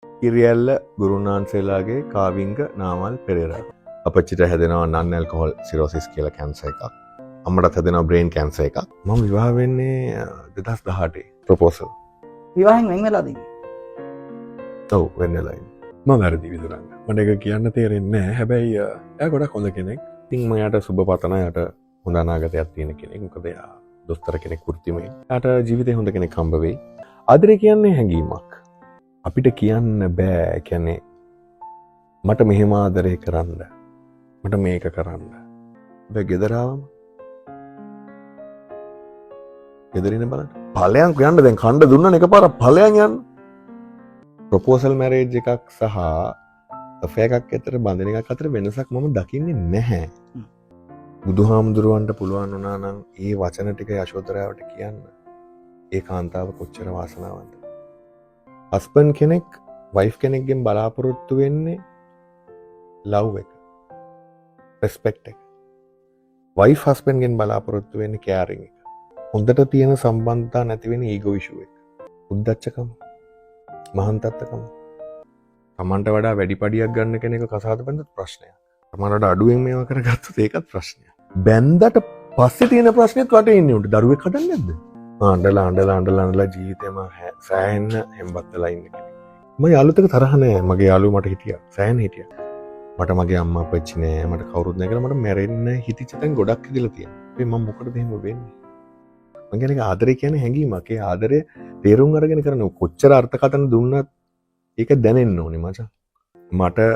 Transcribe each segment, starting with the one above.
කිරියැල්ල ගුරුන්වහන්සේලාගේ කාවිංග නාමල් පෙරේරා. අපච්චිට හැදෙනවා නන් alcohol cirrhosis කියලා කැන්සර් එකක්. අම්මටත් හැදෙනවා බ්‍රේන් කැන්සර් එකක්. මම විවාහ වෙන්නේ 2018 ප්‍රොපෝසල්. විවාහෙන් වෙන් වෙලාද ඉන්නේ? ඔව්, වෙන් වෙලා ඉන්නේ. මම වැරදි විදුරංග. මට ඒක කියන්න තේරෙන්නේ නැහැ. හැබැයි එයා ගොඩක් හොඳ කෙනෙක්. ඉතින් මම එයාට සුබ පතනවා. එයාට හොඳ අනාගතයක් තියෙන කෙනෙක්. මොකද එයා දොස්තර කෙනෙක් වෘත්තිමය. එයාට ජීවිතේ හොඳ කෙනෙක් හම්බ වෙයි. ආදරේ කියන්නේ හැඟීමක්. අපිට කියන්න බෑ. ඒ කියන්නේ මට මෙහෙම ආදරේ කරන්න, මට මේක කරන්න. හැබැයි ගෙදර ආවම ගෙදර ඉන්න බලන්න. ඵලයන් යන්න දැන් කණ්ඩ දුන්නනේ එකපාරක් ඵලයන් යන්න. ප්‍රොපෝසල් මැරේජ් එකක් සහ අෆෙයාර් එකක් අතර බඳින එකක් අතර වෙනසක් මම දකින්නේ නැහැ. බුදුහාමුදුරුවන්ට පුළුවන් වුණා නම් ඒ වචන ටික යශෝදරාවට කියන්න. ඒ කාන්තාව කොච්චර වාසනාවන්තද. හස්බන්ඩ් කෙනෙක් වයිෆ් කෙනෙක්ගෙන් බලාපොරොත්තු වෙන්නේ ලව් එක, රෙස්පෙක්ට් එක. වයිෆ් හස්බන්ඩ්ගෙන් බලාපොරොත්තු වෙන්නේ කෙයාරින් එක. හොඳට තියෙන සම්බන්ධතා නැති වෙන ඊගෝ ඉෂුව එක. උද්දච්චකම, මහන්තත්කම. තමන්ට වඩා වැඩි පඩියක් ගන්න කෙනෙක් කසාද බැඳත් ප්‍රශ්නයක්. තමන්ට වඩා අඩුවෙන් මේවා කරගත්තොත් ඒකත් ප්‍රශ්නයක්. බැන්දට පස්සේ තියෙන ප්‍රශ්නේත් වටේ ඉන්නේ උන්ට. දරුවෙක් හදන්නේ නැද්ද? අඬලා අඬලා අඬලා අඬලා ජීවිතේම සෑහෙන්න හෙම්බත් වෙලා ඉන්න කෙනෙක්. මම යාළුවොත් එක්ක තරහ නෑ. මගේ යාළුවෝ මට හිටියා. සෑහෙන්න හිටියා. මට මගේ අම්මා අප්පච්චි නෑ, මට කවුරුත් නෑ කියලා මට මැරෙන්න හිතිච්ච තැන් ගොඩක් ඉඳලා තියෙනවා. ඉතින් මම මොකටද එහෙම වෙන්නේ? මං කියන්නේ ඒක ආදරේ කියන්නේ හැඟීමක්. ඒ ආදරේ තේරුම් අරගෙන කරන කොච්චර අර්ථකථන දුන්නත් ඒක දැනෙන්න ඕනේ මචං. මට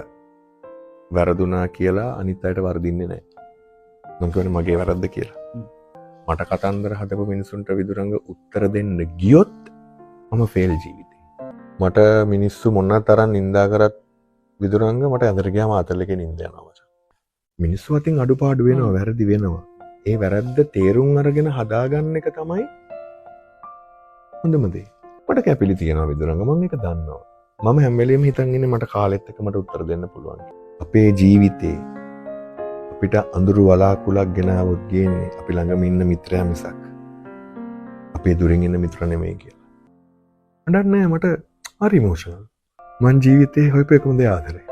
වැරදුනා කියලා අනිත් අයට වරදින්නේ නෑ. මං කියන්නේ මගේ වැරද්ද කියලා. මට කතන්දර හදපු මිනිසුන්ට විදුරංග උත්තර දෙන්න ගියොත් මම ෆේල් ජීවිතේ. මට මිනිස්සු මොන තරම් නින්දා කරත් විදුරංග මට ඇඳට ගියාම ආතල් එකේ නින්ද යනවා මචං. මිනිස්සු අතින් අඩුපාඩු වෙනවා, වැරදි වෙනවා. ඒ වැරද්ද තේරුම් අරගෙන හදාගන්න එක තමයි හොඳම දේ. මට කැපිලි තියෙනවා විදුරංග, මං ඒක දන්නවා. මම හැම වෙලේම හිතන් ඉන්නේ මට කාලෙත් එක්ක මට උත්තර දෙන්න පුළුවන්. අපේ ජීවිතේ අපිට අඳුරු වලාකුළක් ගෙනාවොත් ගේන්නේ අපි ළඟම ඉන්න මිත්‍රයා මිසක් අපේ දුරින් ඉන්න මිත්‍ර නෙමෙයි කියලා. අඬන්නේ නෑ, මට හරි ඉමෝෂනල්. මං ජීවිතේ හොයපු එකම දේ ආදරේ.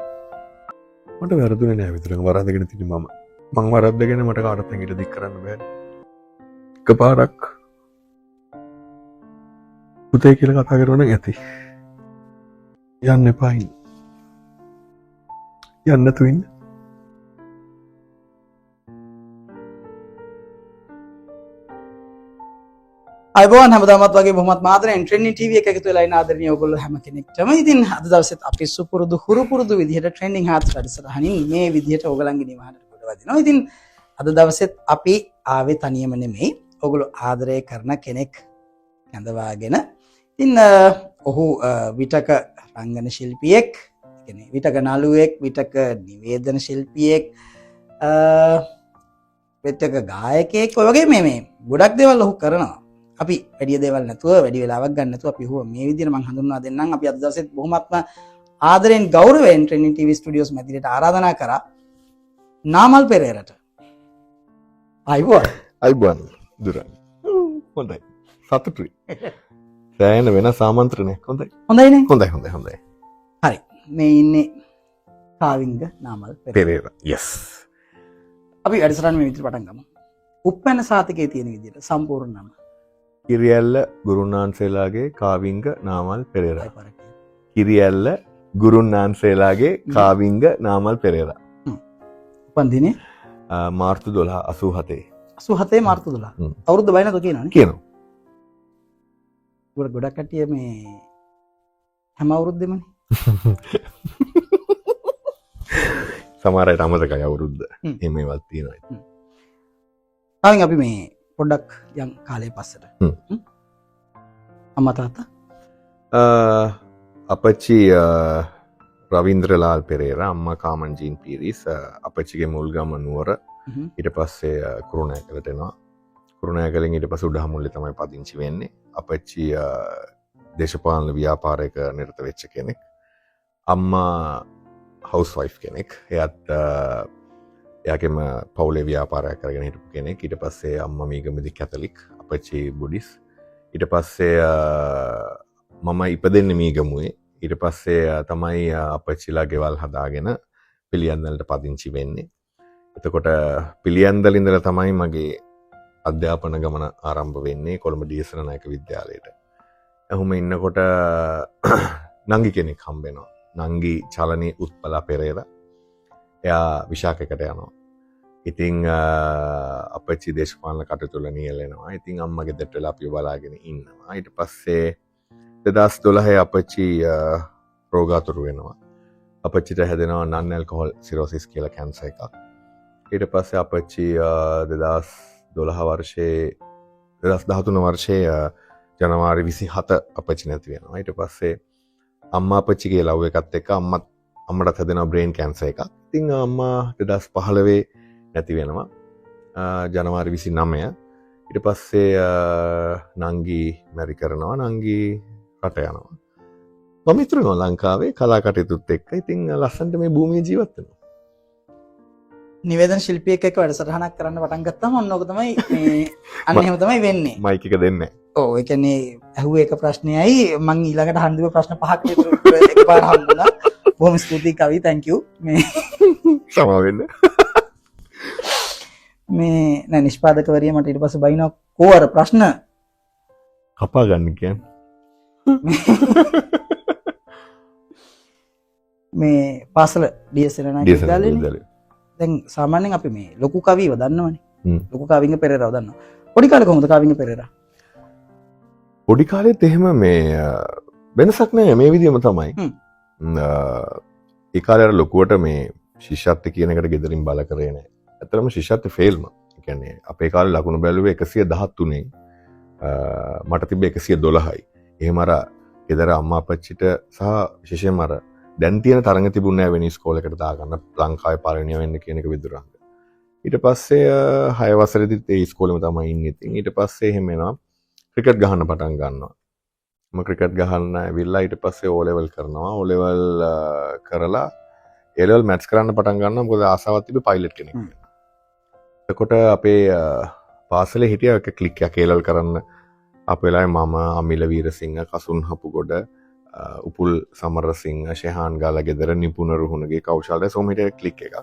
මට වැරදුනේ නෑ විතරක්, වරද්දගෙන තින්නේ මම. මං වරද්දගෙන මට කාටවත් ඇඟිල්ල දික් කරන්න බෑ. එකපාරක් පුතේ කියලා කතා කරනවා නම් ඇති. යන්න එපා ඉන්න. යන්න නැතුව ඉන්න. අයබෝවන් හැමදාමත් වගේ බොහොමත් ආදරෙන් ට්‍රෙන්ඩින් ටීවී එක එකතු වෙලා ඉන්න ආදරණීය ඔයගොල්ලෝ හැම කෙනෙක්ටම. ඉතින් අද දවසෙත් අපි සුපුරුදු හුරු පුරුදු විදිහට ට්‍රෙන්ඩින් හාත්ස් වැඩසටහනින් මේ විදිහට ඔයගලන්ගේ නිවහනට ගොඩ වදිනවා. ඉතින් අද දවසෙත් අපි ආවේ තනියම නෙමෙයි. ඔයගොල්ලෝ ආදරය කරන කෙනෙක් කැඳවාගෙන. ඉතින් ඔහු විටක රංගන ශිල්පියෙක්, ඒ කියන්නේ විටක නළුවෙක්, විටක නිවේදන ශිල්පියෙක්, විටක ගායකයෙක්, ඔය වගේ මේ ගොඩක් දේවල් ඔහු කරනවා. අපි වැඩි දේවල් නැතුව වැඩි වෙලාවක් ගන්න නැතුව අපි ඔහුව මේ විදිහට මං හඳුන්වා දෙන්නම්. අපි අද දවසෙත් බොහොමත්ම ආදරෙන් ගෞරවයෙන් ට්‍රෙන්ඩින් ටීවී ස්ටුඩියෝස් මැදිරියට ආරාධනා කරා නාමල් පෙරේරට. අයිබෝවන්. අයිබෝවන් දුරන්. හොඳයි. සතුටුයි. සෑහෙන වෙනස් ආමන්ත්‍රණයක්. හොඳයි. හොඳයිනේ? හොඳයි, හොඳයි, හොඳයි. හරි. මේ ඉන්නේ කාවිංග නාමල් පෙරේරා. පෙරේරා. යස්. අපි වැඩසටහන මේ විදිහට පටන් ගමු. උප්පැන්න සාතිකයේ තියෙන විදිහට සම්පූර්ණ නම. කිරියැල්ල ගුරුන්වහන්සේලාගේ කාවිංග නාමල් පෙරේරා. කිරියැල්ල ගුරුන්වහන්සේලාගේ කාවිංග නාමල් පෙරේරා. උපන් දිනේ? මාර්තු 12 87. 87 මාර්තු 12. අවුරුද්ද බය නැතුව කියනවනේ. කියනවා. ගොඩක් කට්ටිය මේ හැම අවුරුද්දෙමනේ. සමහර අයට අමතකයි අවුරුද්ද. එහෙම ඒවත් තියෙනවා ඉතින්. තාමින් අපි මේ පොඩ්ඩක් යන් කාලේ පස්සට. අම්මා තාත්තා? අපච්චි රවීන්ද්‍රලාල් පෙරේරා, අම්මා කාමන්ජීන් පීරිස්. අපච්චිගේ මුල් ගම නුවර. ඊට පස්සේ කුරුණෑගලට එනවා. කුරුණෑගලෙන් ඊට පස්සේ උඩහමුල්ලේ තමයි පදිංචි වෙන්නේ. අපච්චි දේශපාලන ව්‍යාපාරයක නිරත වෙච්ච කෙනෙක්. අම්මා හවුස් වයිෆ් කෙනෙක්. එයාත් එයාගේම පවුලේ ව්‍යාපාරයක් කරගෙන හිටපු කෙනෙක්. ඊට පස්සේ අම්මා මීගමදි කැතලික්, අපච්චි බුඩිස්. ඊට පස්සේ මම ඉපදෙන්නේ මීගමුවේ. ඊට පස්සේ තමයි අපච්චිලා ගෙවල් හදාගෙන පිළියන්දලට පදිංචි වෙන්නේ. එතකොට පිළියන්දල ඉඳලා තමයි මගේ අධ්‍යාපන ගමන ආරම්භ වෙන්නේ කොළඹ ඩී.එස්. රණායක විද්‍යාලයට. එහෙම ඉන්නකොට නංගි කෙනෙක් හම්බ වෙනවා. නංගි චලනී උත්පලා පෙරේරා. එයා විශාඛයකට යනවා. ඉතින් අපච්චි දේශපාලන කටයුතු වල නියැලෙනවා. ඉතින් අම්මා ගෙදරට වෙලා අපිව බලාගෙන ඉන්නවා. ඊට පස්සේ 2012 අපච්චි රෝගාතුරු වෙනවා. අපච්චිට හැදෙනවා නන් ඇල්කොහොල් සිරෝසිස් කියලා කැන්සර් එකක්. ඊට පස්සේ අපච්චි 2012 වර්ෂයේ 2013 වර්ෂයේ ජනවාරි 27 අපච්චි නැති වෙනවා. ඊට පස්සේ අම්මා අපච්චිගේ ලව් එකත් එක්ක අම්මටත් හැදෙනවා බ්‍රේන් කැන්සර් එකක්. ඉතින් අම්මා 2015 නැති වෙනවා ජනවාරි 29. ඊට පස්සේ නංගි මැරි කරනවා. නංගි රට යනවා. මම ඉතුරු වෙනවා ලංකාවේ කලා කටයුතුත් එක්ක. ඉතින් ලස්සනට මේ භූමියේ ජීවත් වෙනවා. නිවේදන ශිල්පියෙක් එක්ක වැඩසටහනක් කරන්න පටන් ගත්තාම ඔන්න ඕක තමයි මේ අන්න එහෙම තමයි වෙන්නේ. මයික් එක දෙන්නේ. ඔව්, ඒ කියන්නේ ඇහුවේ එක ප්‍රශ්නයයි මං ඊළඟට අහන්න තිබ්බ ප්‍රශ්න පහක් විතර උත්තර එකපාර හම්බුණා. බොහොම ස්තුතියි කවි, thank you. මේ සමා වෙන්න. මේ නෑ නිෂ්පාදකවරිය මට ඊට පස්සේ බයිනවා කෝ අර ප්‍රශ්න කපා ගන්න කියන්නේ. මේ පාසල ඩී.එස්. රණායක විද්‍යාලයේනේ. දැන් සාමාන්‍යයෙන් අපි මේ ලොකු කවිව දන්නවනේ. ලොකු කවිංග පෙරේරාව දන්නවා. පොඩි කාලේ කොහොමද කවිංග පෙරේරා? පොඩි කාලෙත් එහෙම මේ වෙනසක් නෑ, මේ විදියම තමයි. ඒ කාලේ අර ලොකුවට මේ ශිෂ්‍යත්ව කියන එකට ගෙදරින් බල කරේ නෑ. ඇත්තටම ශිෂ්‍යත්ව ෆේල්ම. ඒ කියන්නේ අපේ කාලේ ලකුණු බැලුවේ 113න් මට තිබ්බ 112යි. එහෙම අර ගෙදර අම්මා අපච්චිට සහ විශේෂයෙන්ම අර දැන් තියෙන තරඟ තිබුණේ නෑ වෙන ඉස්කෝලේකට දාගන්න ලංකාවේ පළවෙනිය වෙන්න කියන එක විදුරංග. ඊට පස්සේ 6 වසරේදීත් ඒ ඉස්කෝලේම තමයි ඉන්නේ ඉතින්. ඊට පස්සේ එහෙම එනවා ක්‍රිකට් ගහන්න පටන් ගන්නවා. මම ක්‍රිකට් ගහන්න ඇවිල්ලා ඊට පස්සේ ඕ ලෙවල් කරනවා. ඕ ලෙවල් කරලා ඒ ලෙවල් මැත්ස් කරන්න පටන් ගන්නවා. මොකද ආසාවක් තිබ්බේ පයිලට් කෙනෙක් වෙන්න. එතකොට අපේ පාසලේ හිටිය එක ක්ලික් එකක් ඒ ලෙවල් කරන්න අපේ වෙලාවේ මම, අමිල වීරසිංහ, කසුන් හපුගොඩ, උපුල් සමරසිංහ, ෂෙහාන් ගාලගෙදර, නිපුණ රුහුණගේ, කෞශල්‍ය සෝම හිටිය ක්ලික් එකක්.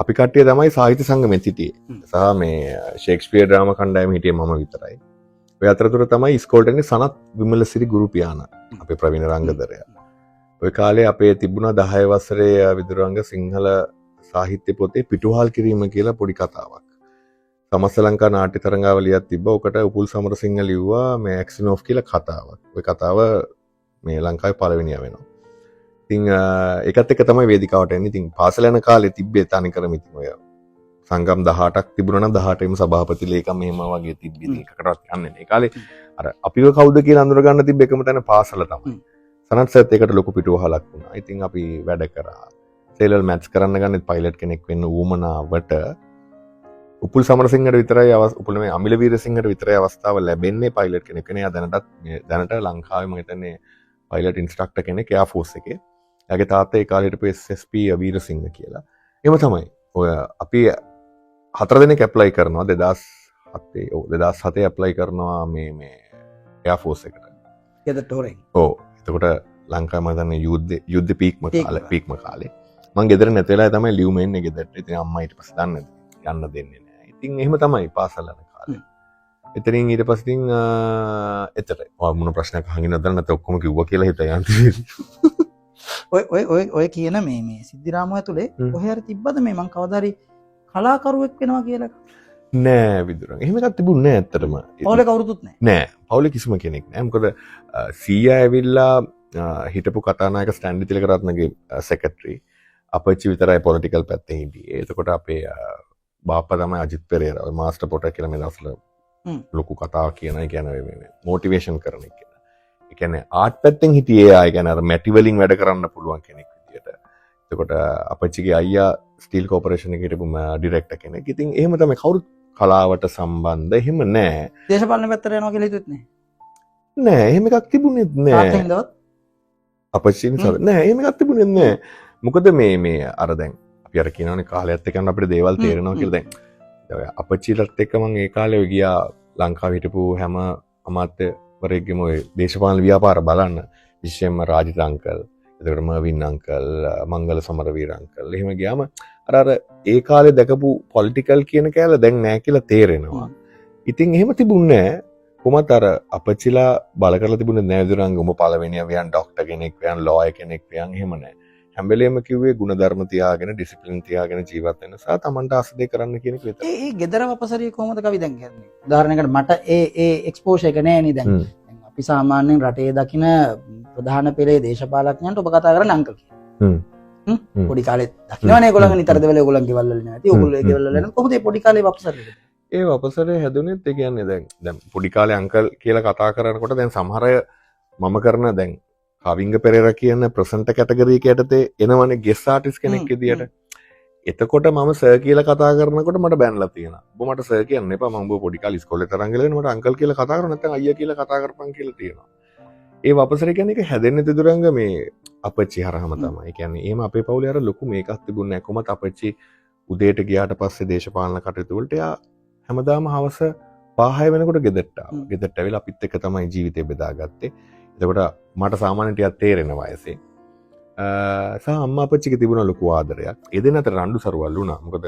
අපි කට්ටිය තමයි සාහිත්‍ය සංගමෙත් හිටියේ. සහ මේ ෂේක්ස්පියර් ඩ්‍රාමා කණ්ඩායම හිටියේ මම විතරයි. ඔය අතරතුර තමයි ඉස්කෝලේට එන්නේ සනත් විමලසිරි ගුරු පියාණන්, අපේ ප්‍රවීණ රංගදරයා. ඔය කාලේ අපේ තිබුණා 10 වසරේ විදුරංග සිංහල සාහිත්‍ය පොතේ පිටුහල් කිරීම කියලා පොඩි කතාවක්. සමස්ත ලංකා නාට්‍ය තරඟාවලියක් තිබ්බා. ඔකට උපුල් සමරසිංහ ලිව්වා මේ ඇක්සිනෝෆ් කියලා කතාවක්. ඔය කතාව මේ ලංකාවේ පළවෙනියා වෙනවා. ඉතින් ඒකත් එක්ක තමයි වේදිකාවට එන්නේ. ඉතින් පාසල යන කාලේ තිබ්බේ තනිකරම ඉතින් ඔය සංගම් 18ක් තිබුණා නම් 18ෙම සභාපති ලේකම් එහෙම වගේ තිබ්බේ. ඉතින් එකකටවත් යන්නේ නෑ. ඒ කාලේ අර අපිව කවුද කියලා අඳුර ගන්න තිබ්බ එකම තැන පාසල තමයි. සනත් සර්ත් ඒකට ලොකු පිටුවහලක් වුණා. ඉතින් අපි වැඩ කරා. සේලල් මැත්ස් කරන්න ගන්නෙත් පයිලට් කෙනෙක් වෙන්න උවමනාවට උපුල් සමරසිංහට විතරයි උපුල් නෙමෙයි අමිල වීරසිංහට විතරයි අවස්ථාව ලැබෙන්නේ පයිලට් කෙනෙක් වෙන. එයා දැනටත් මේ දැනට ලංකාවේ මම හිතන්නේ පයිලට් ඉන්ස්ට්‍රක්ටර් කෙනෙක් එයාර් ෆෝස් එකේ. එයාගේ තාත්තා ඒ කාලේ හිටපු SSP Weerasinghe කියලා. එහෙම තමයි. ඔය අපි 4 දෙනෙක් ඇප්ලයි කරනවා 2007, ඔව් 2007 ඇප්ලයි කරනවා මේ මේ එයාර් ෆෝස් එකට. ගෙදරට හොරෙන්. ඔව්. එතකොට ලංකාවේ මම හිතන්නේ යුද්ධ පීක්ම කාලේ. මං ගෙදර නැති වෙලාවේ තමයි ලියුම එන්නේ ගෙදරට. ඉතින් අම්මා ඊට පස්සේ දන්නේ යන්න දෙන්නේ නෑ. ඉතින් එහෙම තමයි පාසල් යන කාලේ. එතනින් ඊට පස්සේ ඉතින් එතට ඔය මොන ප්‍රශ්නයක් අහගෙන ඉන්නවද නැත්නම් ඔක්කොම කිව්වා කියලා හිතා යන්නේ. ඔය ඔය ඔය ඔය කියන මේ මේ සිද්ධිරාමුව ඇතුලේ කොහේ හරි තිබ්බද මේ මං කවදා හරි කලාකරුවෙක් වෙනවා කියලා? නෑ විදුරන්. එහෙම එකක් තිබුණේ නෑ ඇත්තටම. පවුලේ කවුරුතුත් නෑ. නෑ, පවුලේ කිසිම කෙනෙක් නෑ. මොකද සීයා ඇවිල්ලා හිටපු කතානායක ස්ටැන්ලි තිලකරත්නගේ සෙක්‍රටරි. අපච්චි විතරයි පොලිටිකල් පැත්තේ හිටියේ. එතකොට අපේ බාප්පා තමයි අජිත් පෙරේරා, ඔය මාස්ටර් පොටර් කියලා මේ දවස්වල ලොකු කතාවක් කියන, ඒ කියන්නේ මේ මොටිවේෂන් කරන එක. ඒ කියන්නේ ආර්ට් පැත්තෙන් හිටියේ එයා. ඒ කියන්නේ අර මැටි වලින් වැඩ කරන්න පුළුවන් කෙනෙක් විදියට. එතකොට අපච්චිගේ අයියා ස්ටීල් කෝපරේෂන් එකේ හිටපු ඩිරෙක්ටර් කෙනෙක්. ඉතින් එහෙම තමයි කවුරුත් කලාවට සම්බන්ධ එහෙම නෑ. දේශපාලන පැත්තට යනවා කියලා හිතුවෙත් නෑ. නෑ, එහෙම එකක් තිබුණෙත් නෑ. තාත්තා හින්දාවත්? අපච්චි නිසා නෑ, එහෙම එකක් තිබුණෙත් නෑ. මොකද මේ අර දැන් අපි අර කියනවනේ කාලයත් එක්ක යන අපිට දේවල් තේරෙනවා කියලා. දැන් ඔය අපච්චිලත් එක්ක මං ඒ කාලේ ඔය ගියා ලංකාවේ හිටපු හැම අමාත්‍යවරයෙක්ගේම ඔය දේශපාලන ව්‍යාපාර බලන්න. විශේෂයෙන්ම රාජිත අංකල්, එතකොට මර්වින් අංකල්, මංගල සමරවීර අංකල් එහෙම ගියාම අර අර ඒ කාලේ දැකපු පොලිටිකල් කියන කෑල්ල දැන් නෑ කියලා තේරෙනවා. ඉතින් එහෙම තිබුණේ නෑ. කොහොමත් අර අපච්චිලා බල කරලා තිබුණේ නෑ විදුරංග උඹ පළවෙනියා වියන් ඩොක්ටර් කෙනෙක් වියන් ලෝයර් කෙනෙක් වියන් එහෙම නෑ. හැම වෙලේම කිව්වේ ගුණධර්ම තියාගෙන ඩිසිප්ලින් තියාගෙන ජීවත් වෙන සහ තමන්ට ආස දේ කරන්න කියන එක විතරයි. ඒ ඒ ගෙදර වපසරිය කොහොමද කවි දැන් කියන්නේ? උදාහරණයකට මට ඒ ඒ එක්ස්පෝෂර් එක නෑ නේ දැන්. දැන් අපි සාමාන්‍යයෙන් රටේ දකින ප්‍රධාන පෙළේ දේශපාලඥයන්ට ඔබ කතා කරන්නේ අංකල් කියලා. පොඩි කාලේ දකින්නවනේ ඒගොල්ලන්ගේ නිතර දෙවල ඒගොල්ලන් ගෙවල් වල නැති. ඔයගොල්ලෝ ඒ ගෙවල් වල යන කොහොමද ඒ පොඩි කාලේ වපසරිය? ඒ වපසරය හැදුනෙත් ඒ කියන්නේ දැන් දැන් පොඩි කාලේ අංකල් කියලා කතා කරනකොට දැන් සමහර අය මම කරන දැන් කවිංග පෙරේරා කියන ප්‍රසන්ට් කැටගරි එක යටතේ එනවනේ ගෙස්ට් ආටිස්ට් කෙනෙක් විදියට. එතකොට මම සර් කියලා කතා කරනකොට මට බැනලා තියෙනවා. ඔබ මට සර් කියන්න එපා, මම ඔබ පොඩි කාලේ ඉස්කෝලේ තරම් ගිහලා මට අංකල් කියලා කතා කරන්න නැත්නම් අයියා කියලා කතා කරපන් කියලා තියෙනවා. ඒ වපසරය කියන්නේ ඒක හැදෙන්නේ තිදුරංග මේ අපච්චි හරහම තමයි. ඒ කියන්නේ එහෙම අපේ පවුලේ අර ලොකු මේකක් තිබුණේ නැහැ. කොහොමත් අපච්චි උදේට ගියාට පස්සේ දේශපාලන කටයුතු වලට එයා හැමදාම හවස 5-6 වෙනකොට ගෙදරට ආවා. ගෙදරට ඇවිල්ලා අපිත් එක්ක තමයි ජීවිතේ බෙදාගත්තේ. එතකොට මට සාමාන්‍යයෙන් ටිකක් තේරෙන වයසේ. සහ අම්මා අපච්චිගේ තිබුණ ලොකු ආදරයක්. ඒ දෙන්න අතර රණ්ඩු සරුවල් වුණා. මොකද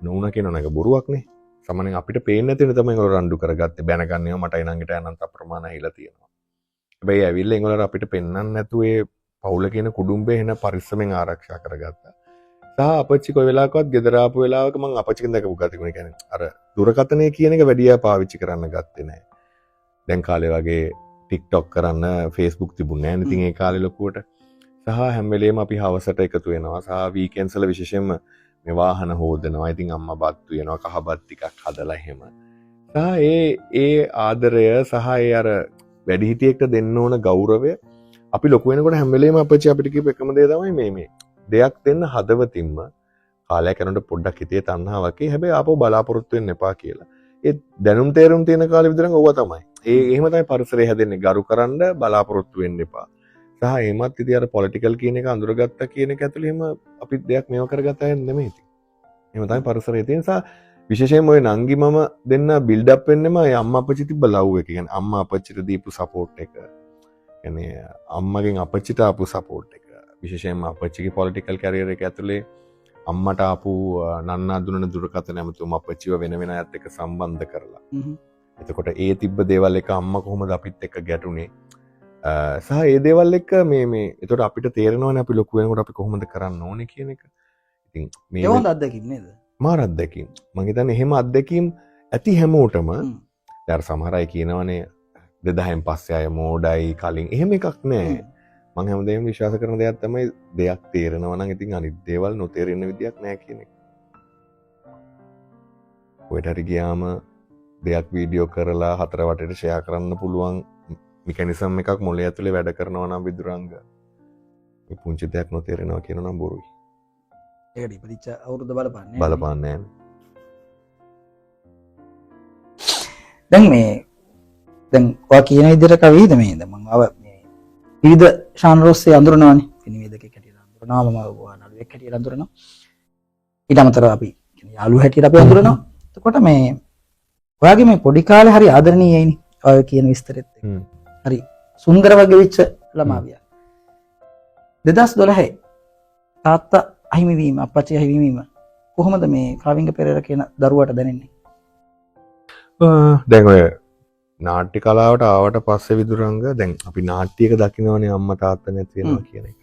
නෝනා කියන එක බොරුවක්නේ. සාමාන්‍යයෙන් අපිට පේන්නේ නැති වෙන තමයි ඒගොල්ලෝ රණ්ඩු කරගත්තේ. බැනගන්නේ ඒවා මට එනංගිට අනන්ත අප්‍රමාණ ඇහිලා තියෙනවා. හැබැයි ඇවිල්ලා ඒගොල්ලෝ අපිට පෙන්වන්න නැතුව ඒ පවුල කියන කුඩුම්බේ එන පරිස්සමෙන් ආරක්ෂා කරගත්තා. සහ අපච්චි කොයි වෙලාවකවත් ගෙදර ආපු වෙලාවක මං අපච්චිගෙන් දැකපු ගතිය ගුණ. ඒ කියන්නේ අර දුරකථනය කියන එක වැඩි අය පාවිච්චි කරන්න ගත්තේ නෑ. දැන් කාලේ වගේ TikTok කරන්න Facebook තිබුණේ නෑ. ඉතින් ඒ කාලේ ලොකුවට. සහ හැම වෙලේම අපි හවසට එකතු වෙනවා. සහ වීකෙන්ඩ්ස් වල විශේෂයෙන්ම මේ වාහන හොදනවා. ඉතින් අම්මා බත් උයනවා, කහ බත් ටිකක් හදලා එහෙම. සහ ඒ ඒ ආදරය සහ ඒ අර වැඩිහිටියෙක්ට දෙන්න ඕන ගෞරවය අපි ලොකු වෙනකොට හැම වෙලේම අපච්චි අපිට කියපු එකම දේ තමයි මේ මේ දෙයක් දෙන්න හදවතින්ම කාලයක් යනකොට පොඩ්ඩක් හිතේ තණ්හාවක් එයි. හැබැයි ආපහු බලාපොරොත්තු වෙන්න එපා කියලා. ඒ දැනුම් තේරුම් තියෙන කාලේ විතරක් ඕවා තමයි. ඒ එහෙම තමයි පරිසරය හැදෙන්නේ. ගරු කරන්න බලාපොරොත්තු වෙන්න එපා. සහ එහෙමත් ඉතින් අර පොලිටිකල් කියන එක අඳුරගත්තා කියන එක ඇතුළේ එහෙම අපි දෙයක් මේව කරගත්ත අය නෙමෙයි ඉතින්. එහෙම තමයි පරිසරය තියෙන නිසා විශේෂයෙන්ම ඔය නංගි මම දෙන්න බිල්ඩ් අප් වෙන්නෙම ඒ අම්මා අපච්චි තිබ්බ ලව් එක. කියන්නේ අම්මා අපච්චිට දීපු සපෝට් එක. කියන්නේ අම්මගෙන් අපච්චිට ආපු සපෝට් එක. විශේෂයෙන්ම අපච්චිගේ පොලිටිකල් කැරියර් එක ඇතුලේ අම්මට ආපු නන්නා දුනන දුරකථන ඇමතුම අපච්චිව වෙන වෙන අයත් එක්ක සම්බන්ධ කරලා. එතකොට ඒ තිබ්බ දේවල් එක අම්මා කොහොමද අපිත් එක්ක ගැටුනේ? සහ ඒ දේවල් එක්ක මේ මේ එතකොට අපිට තේරෙනවනේ අපි ලොකු වෙනකොට අපි කොහොමද කරන්න ඕනේ කියන එක. ඉතින් මේ ඒ හොඳ අත්දැකීම් නේද? මාර අත්දැකීම්. මං හිතන්නේ එහෙම අත්දැකීම් ඇති හැමෝටම. දැන් අර සමහර අය කියනවනේ 2000න් පස්සේ අය මෝඩයි කලින් එහෙම එකක් නෑ. මං හැමදේම විශ්වාස කරන දෙයක් තමයි දෙයක් තේරෙනවා නම් ඉතින් අනිත් දේවල් නොතේරෙන විදියක් නෑ කියන එක. ඔයට හරි ගියාම දෙයක් වීඩියෝ කරලා හතර වටේට ෂෙයා කරන්න පුළුවන් මෙකැනිසම් එකක් මොලේ ඇතුලේ වැඩ කරනවා නම් විදුරංග මේ පුංචි දෙයක් නොතේරෙනවා කියනවා නම් බොරුයි. ඒකට ඉපදිච්ච අවුරුද්ද බලපාන්නේ නෑ. බලපාන්නේ නෑ. දැන් මේ දැන් ඔයා කියන විදිහට කවිද මේ දැන් මං ආව මේ විවිධ ශාන්ර ඔස්සේ අඳුරනවානේ. නිවේදකෙක් හැටියට අඳුරනවා, මම ඔයා නළුවෙක් හැටියට අඳුරනවා. ඊට අමතරව අපි කියන්නේ යාළුවෝ හැටියට අපි අඳුරනවා. එතකොට මේ ඔයාගේ මේ පොඩි කාලේ හරි ආදරණීයයිනේ. ඔය කියන විස්තරෙත් එක්ක. හරි සුන්දර වගේ වෙච්ච ළමාවියා. 2012 තාත්තා අහිමි වීම, අප්පච්චි අහිමි වීම කොහොමද මේ කාවිංග පෙරේරා කියන දරුවාට දැනෙන්නේ? දැන් ඔය නාට්‍ය කලාවට ආවට පස්සේ විදුරංග දැන් අපි නාට්‍යයක දකින්නවනේ අම්මා තාත්තා නැති වෙනවා කියන එක.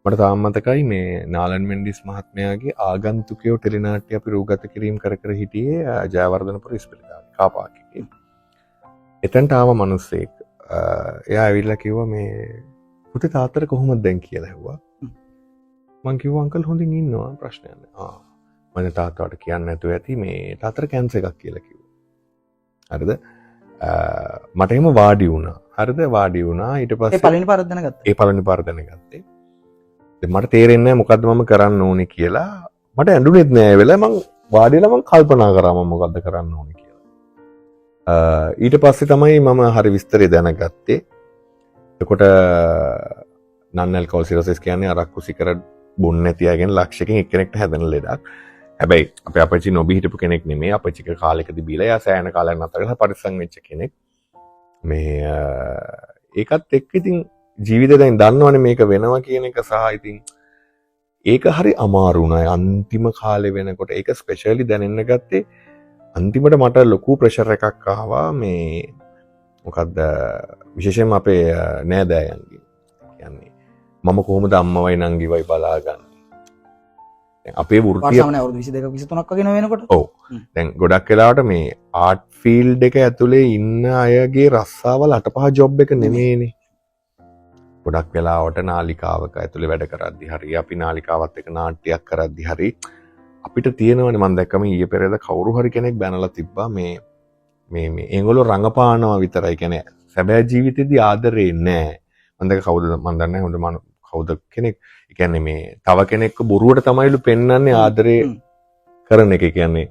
මට තාම මතකයි මේ නාලන් මෙන්ඩිස් මහත්මයාගේ ආගන්තුකයෝ ටෙලිනාට්‍ය අපි රූගත කිරීම කර කර හිටියේ ජයවර්ධනපුර ඉස්පිරිතාලේ කාපාක් එකේ. එතනට ආව මිනිස්සෙක්. එයා ඇවිල්ලා කිව්වා මේ පුතේ තාත්තට කොහොමද දැන් කියලා ඇහුවා. මං කිව්වා අංකල් හොඳින් ඉන්නවා ප්‍රශ්නයක් නෑ. මම තාත්තට කියන්න නැතුව ඇති මේ තාත්තට කැන්සර් එකක් කියලා කිව්වා. හරිද? මට එහෙම වාඩි වුණා. හරිද? වාඩි වුණා. ඊට ඒ පස්සේ පළවෙනි පාරක් දැනගත්තා. ඒ පළවෙනි පාර දැනගත්තේ. දැන් මට තේරෙන්නේ නෑ මොකද්ද මම කරන්න ඕනේ කියලා. මට ඇඬුනේත් නෑ ඒ වෙලාවේ. මං වාඩි වෙලා මං කල්පනා කරා මම මොකද්ද කරන්න ඕනේ කියලා. ඊට පස්සේ තමයි මම හරි විස්තරය දැනගත්තේ. එතකොට නන් ඇල්කොහොල් සිරොසිස් කියන්නේ අරක්කු සිගරට් බොන්නේ නැති අයගෙන් ලක්ෂයකින් එක්කෙනෙක්ට හැදෙන ලෙඩක්. හැබැයි අපේ අපච්චි නොබී හිටපු කෙනෙක් නෙමෙයි. අපච්චික කාලෙකදී බීලා එයා සෑහෙන කාලයක් නතර කරලා පරිස්සම් වෙච්ච කෙනෙක්. මේ ඒකත් එක්ක ඉතින් ජීවිතේ දැන් දන්නවනේ මේක වෙනවා කියන එක සහ ඉතින් ඒක හරි අමාරු වුණා අන්තිම කාලේ වෙනකොට. ඒක ස්පෙෂලි දැනෙන්න ගත්තේ අන්තිමට මට ලොකු ප්‍රෙෂර් එකක් ආවා මේ මොකද්ද විශේෂයෙන්ම අපේ නෑදෑයන්ගෙන්. කියන්නේ මම කොහොමද අම්මවයි නංගිවයි බලාගන්නේ. දැන් අපේ වෘත්තිය සාමාන්‍ය අවුරුදු 22 23ක් වගේ නේ වෙනකොට. ඔව්. දැන් ගොඩක් වෙලාවට මේ ආර්ට් ෆීල්ඩ් එක ඇතුලේ ඉන්න අයගේ රස්සාවල් අටපහ ජොබ් එක නෙමෙයිනේ. ගොඩක් වෙලාවට නාලිකාවක ඇතුලේ වැඩ කරද්දි හරි අපි නාලිකාවත් එක්ක නාට්‍යයක් කරද්දි හරි අපිට තියෙනවනේ. මම දැක්කම ඊයේ පෙරේද කවුරු හරි කෙනෙක් බැනලා තිබ්බා මේ මේ මේ ඒගොල්ලෝ රඟපානවා විතරයි. කියන්නේ සැබෑ ජීවිතේදී ආදරේ නෑ. මම දැක්ක කවුද මම දන්නේ නැහැ හොඳ මම කවුද කෙනෙක්. ඒ කියන්නේ මේ තව කෙනෙක්ව බොරුවට තමයිලු පෙන්වන්නේ ආදරේ කරන එක. ඒ කියන්නේ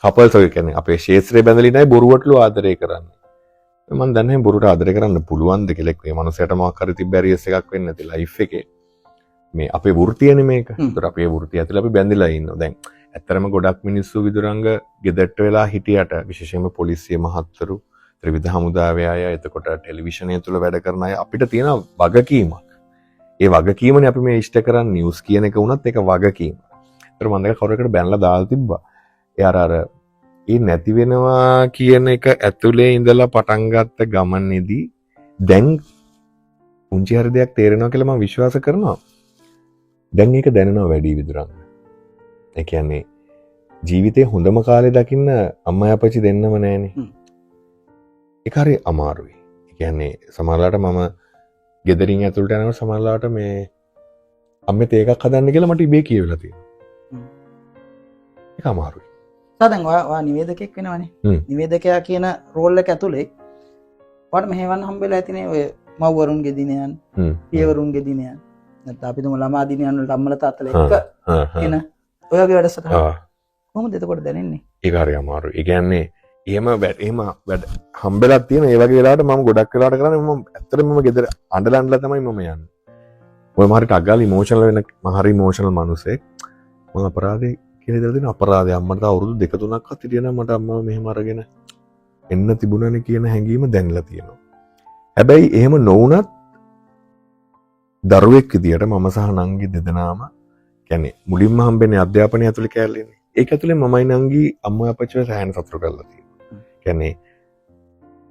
කපල්ස් ඔය කියන්නේ අපේ ක්ෂේත්‍රයේ බැඳලා ඉන්නයි බොරුවටලු ආදරේ කරන්නේ. මම දන්නේ නැහැ බොරුවට ආදරේ කරන්න පුළුවන්ද කියලා. මේ මනුස්සයාට මොකක් හරි තිබ්බ බැරියර්ස් එකක් වෙන්නේ නැති ලයිෆ් එකේ. මේ අපේ වෘත්තියනේ මේක. ඒතර අපේ වෘත්තිය ඇතුළේ අපි බැඳිලා ඉන්නවා. දැන් ඇත්තටම ගොඩක් මිනිස්සු විදුරංග ගෙදරට වෙලා හිටියට විශේෂයෙන්ම පොලිසිය මහත්වරු, ත්‍රිවිධ හමුදාවේ අය, එතකොට ටෙලිවිෂනය තුළ වැඩ කරන අය අපිට තියෙන වගකීමක්. ඒ වගකීමනේ අපි මේ ඉෂ්ට කරන්නේ. නිවුස් කියන එක වුණත් ඒක වගකීම. ඒතර මම දැක කවුරු එකට බැනලා දාලා තිබ්බා. ඒ අර අර ඒ නැති වෙනවා කියන එක ඇතුලේ ඉඳලා පටන් ගත්ත ගමනේදී දැන් පුංචි හරි දෙයක් තේරෙනවා කියලා මම විශ්වාස කරනවා. දැන් ඒක දැනෙනවා වැඩි විදුරංග. ඒ කියන්නේ ජීවිතේ හොඳම කාලේ දකින්න අම්මා අපච්චි දෙන්නම නෑනේ. ඒක හරි අමාරුයි. ඒ කියන්නේ සමහරලාට මම ගෙදරින් ඇතුළට යනකොට සමහරලාට මේ අම්මේ තේ එකක් හදන්න කියලා මට ඉබේ කියවිලා තියෙනවා. ඒක අමාරුයි. දැන් ඔයා නිවේදකයෙක් වෙනවනේ. නිවේදකයා කියන රෝල් එක ඇතුලේ ඔයාට මෙහෙවන්න හම්බෙලා ඇතිනේ ඔය මව්වරුන්ගේ දිනයන්, පියවරුන්ගේ දිනයන්. නැත්නම් අපි තුමු ළමා දිනයන් වලට අම්මලා තාත්තලා එක්ක එන ඔය වගේ වැඩසටහන්. කොහොමද එතකොට දැනෙන්නේ? ඒක හරි අමාරුයි. ඒ කියන්නේ එහෙම එහෙම වැඩ හම්බෙලා තියෙන ඒ වගේ වෙලාවට මම ගොඩක් වෙලාවට කරන්නේ මම ඇත්තටම මම ගෙදර අඬලා අඬලා තමයි මම යන්නේ. ඔය මම හරි ටක් ගාලා ඉමෝෂනල් වෙන මම හරි ඉමෝෂනල් මනුස්සෙක්. මම අපරාධේ කියලා ඉඳලා තියෙන අපරාධය අම්මට තව අවුරුදු දෙක තුනක්වත් හිටියා නම් මට අම්මව මෙහෙම අරගෙන එන්න තිබුණානේ කියන හැඟීම දැනලා තියෙනවා. හැබැයි එහෙම නොවුනත් දරුවෙක් විදියට මම සහ නංගි දෙදෙනාම කියන්නේ මුලින්ම හම්බෙන්නේ අධ්‍යාපනය ඇතුලේ කෑල්ලේනේ. ඒක ඇතුලේ මමයි නංගි අම්මා අපච්චිව සෑහෙන සතුටු කරලා තියෙනවා. කියන්නේ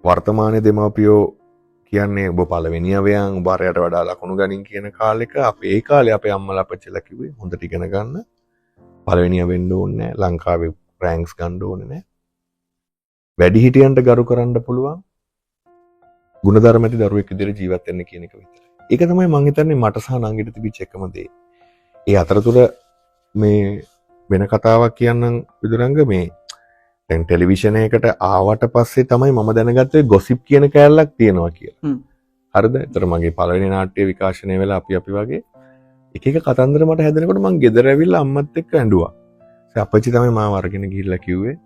වර්තමානයේ දෙමාපියෝ කියන්නේ ඔබ පළවෙනි අවයන් ඔබ අරයට වඩා ලකුණු ගනින් කියන කාලෙක අපේ ඒ කාලේ අපේ අම්මලා අපච්චිලා කිව්වේ හොඳට ඉගෙන ගන්න, පළවෙනිය වෙන්න ඕනේ නෑ, ලංකාවේ රෑන්ක්ස් ගන්න ඕනේ නෑ, වැඩිහිටියන්ට ගරු කරන්න පුළුවන් ගුණධර්ම ඇති දරුවෙක් විදිහට ජීවත් වෙන්න කියන එක විතරයි. ඒක තමයි මං හිතන්නේ මට සහ නංගිට තිබිච්ච එකම දේ. ඒ අතරතුර මේ වෙන කතාවක් කියන්නම් විදුරංග. මේ දැන් ටෙලිවිෂන් එකකට ආවට පස්සේ තමයි මම දැනගත්තේ ගොසිප් කියන කෑල්ලක් තියෙනවා කියලා. හරිද? ඒතර මගේ පළවෙනි නාට්‍ය විකාශනය වෙලා අපි අපි වගේ එක එක කතන්දර මට හැදෙනකොට මං ගෙදර ඇවිල්ලා අම්මත් එක්ක ඇඬුවා. ඒ අපච්චි තමයි මාව අරගෙන ගිහිල්ලා කිව්වේ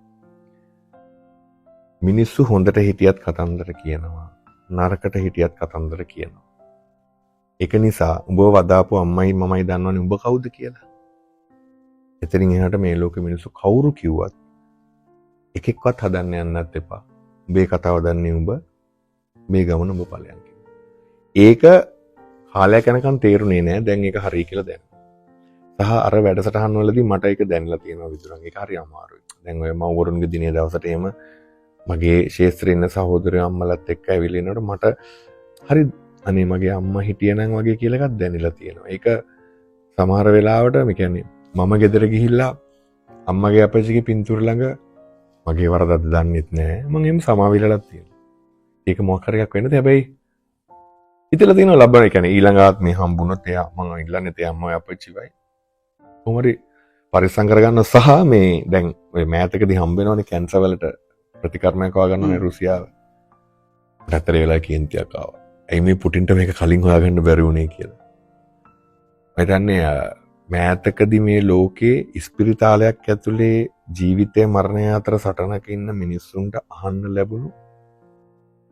මිනිස්සු හොඳට හිටියත් කතන්දර කියනවා, නරකට හිටියත් කතන්දර කියනවා. ඒක නිසා උඹව වදාපු අම්මයි මමයි දන්නවනේ උඹ කවුද කියලා. එතනින් එහාට මේ ලෝකෙ මිනිස්සු කවුරු කිව්වත් එකෙක්වත් හදන්න යන්නත් එපා. උඹේ කතාව දන්නේ උඹ, මේ ගමන උඹ ඵලයන් කිව්වා. ඒක කාලයක් යනකම් තේරුනේ නෑ. දැන් ඒක හරි කියලා දැනෙනවා. සහ අර වැඩසටහන් වලදී මට ඒක දැනලා තියෙනවා විදුරන්. ඒක හරි අමාරුයි. දැන් ඔය මව්වරුන්ගේ දිනේ දවසට එහෙම මගේ ක්ෂේත්‍රයේ ඉන්න සහෝදරයෝ අම්මලත් එක්ක ඇවිල්ලා ඉනකොට මට හරි අනේ මගේ අම්මා හිටියනම් වගේ කියලා එකක් දැනෙලා තියෙනවා. ඒක සමහර වෙලාවට මේ කියන්නේ මම ගෙදර ගිහිල්ලා අම්මගේ අපච්චිගේ පින්තූර ළඟ මගේ වරදක්ද දන්නෙත් නෑ. මං එහෙම සමාවෙලලත් තියෙනවා. ඒක මොකක් හරි එකක් වෙන්නද හැබැයි හිතලා තියෙනවා ලබන ඒ කියන්නේ ඊළඟ ආත්මේ හම්බුනොත් එයා මං ඉල්ලන්නේ තේ අම්මයි අපච්චිවයි කොහොම හරි පරිස්සම් කරගන්න සහ මේ දැන් ඔය මෑතකදී හම්බ වෙනවනේ කැන්සර් වලට ප්‍රතිකර්මයක් හොයාගන්නවනේ රුසියාව. මට ඇත්තට ඒ වෙලාවේ කේන්තියක් ආවා. ඇයි මේ පුටින්ට මේක කලින් හොයාගන්න බැරි වුණේ කියලා. මම හිතන්නේ මෑතකදී මේ ලෝකේ ඉස්පිරිතාලයක් ඇතුලේ ජීවිතය මරණය අතර සටනක ඉන්න මිනිස්සුන්ට අහන්න ලැබුණු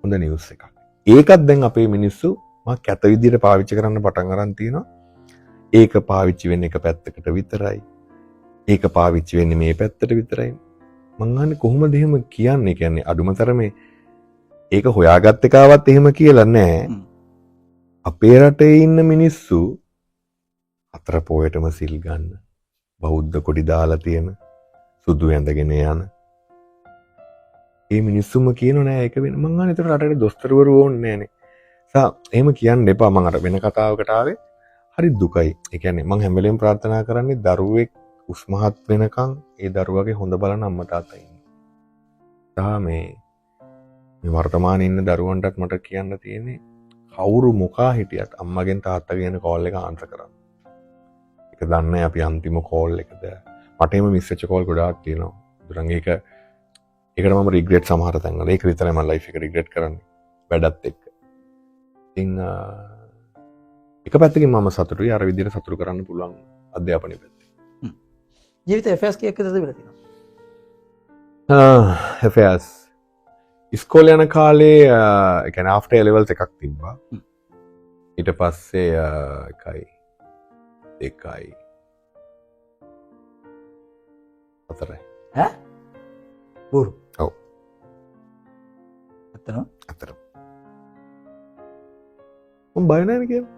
හොඳ නිවුස් එකක්. ඒකත් දැන් අපේ මිනිස්සු මා කැත විදිහට පාවිච්චි කරන්න පටන් අරන් තියෙනවා. ඒක පාවිච්චි වෙන්නේ එක පැත්තකට විතරයි. ඒක පාවිච්චි වෙන්නේ මේ පැත්තට විතරයි. මං අහන්නේ කොහොමද එහෙම කියන්නේ? කියන්නේ අඩුම තරමේ ඒක හොයාගත් එකාවත් එහෙම කියලා නෑ. අපේ රටේ ඉන්න මිනිස්සු හතර පොයටම සිල් ගන්න, බෞද්ධ කොඩි දාලා තියෙන, සුදු ඇඳගෙන යන ඒ මිනිස්සුම කියනෝ නෑ ඒක වෙන. මං අහන්නේ ඒතර රටේ දොස්තරවරු ඕනේ නෑනේ. සා එහෙම කියන්න එපා. මං අර වෙන කතාවකට ආවේ. හරි දුකයි. ඒ කියන්නේ මං හැම වෙලේම ප්‍රාර්ථනා කරන්නේ දරුවෙක් උස්මහත් වෙනකන් ඒ දරුවගේ හොඳ බලන අම්මා තාත්තා ඉන්න. තා මේ මේ වර්තමානයේ ඉන්න දරුවන්ටත් මට කියන්න තියෙන්නේ කවුරු මොකා හිටියත් අම්මගෙන් තාත්තගෙන් එන කෝල් එක ආන්සර් කරන්න. ඒක දන්නේ අපි අන්තිම කෝල් එකද. මට එහෙම මිස් වෙච්ච කෝල් ගොඩාක් තියෙනවා. දුරන් ඒකට මම රිග්‍රෙට් සමහර තැන්වල. ඒක විතරයි මම ලයිෆ් එක රිග්‍රෙට් කරන්නේ. වැඩත් එක්ක. ඉතින් එක පැත්තකින් මම සතුටුයි අර විදිහට සතුටු කරන්න පුළුවන් අධ්‍යාපනය පැත්තේ. ජීවිතේ ඇෆෙයාර්ස් කීයක් විතර තිබිලා තියෙනවද? ඇෆෙයාර්ස් ඉස්කෝලේ යන කාලේ ඒ කියන්නේ ආෆ්ටර් ඒ ලෙවල්ස් එකක් තිබ්බා. ඊට පස්සේ 1 2 4යි. ඈ? බොරු. ඔව්. ඇත්තනම? ඇත්තටම. මම බය නෑනේ කියලා.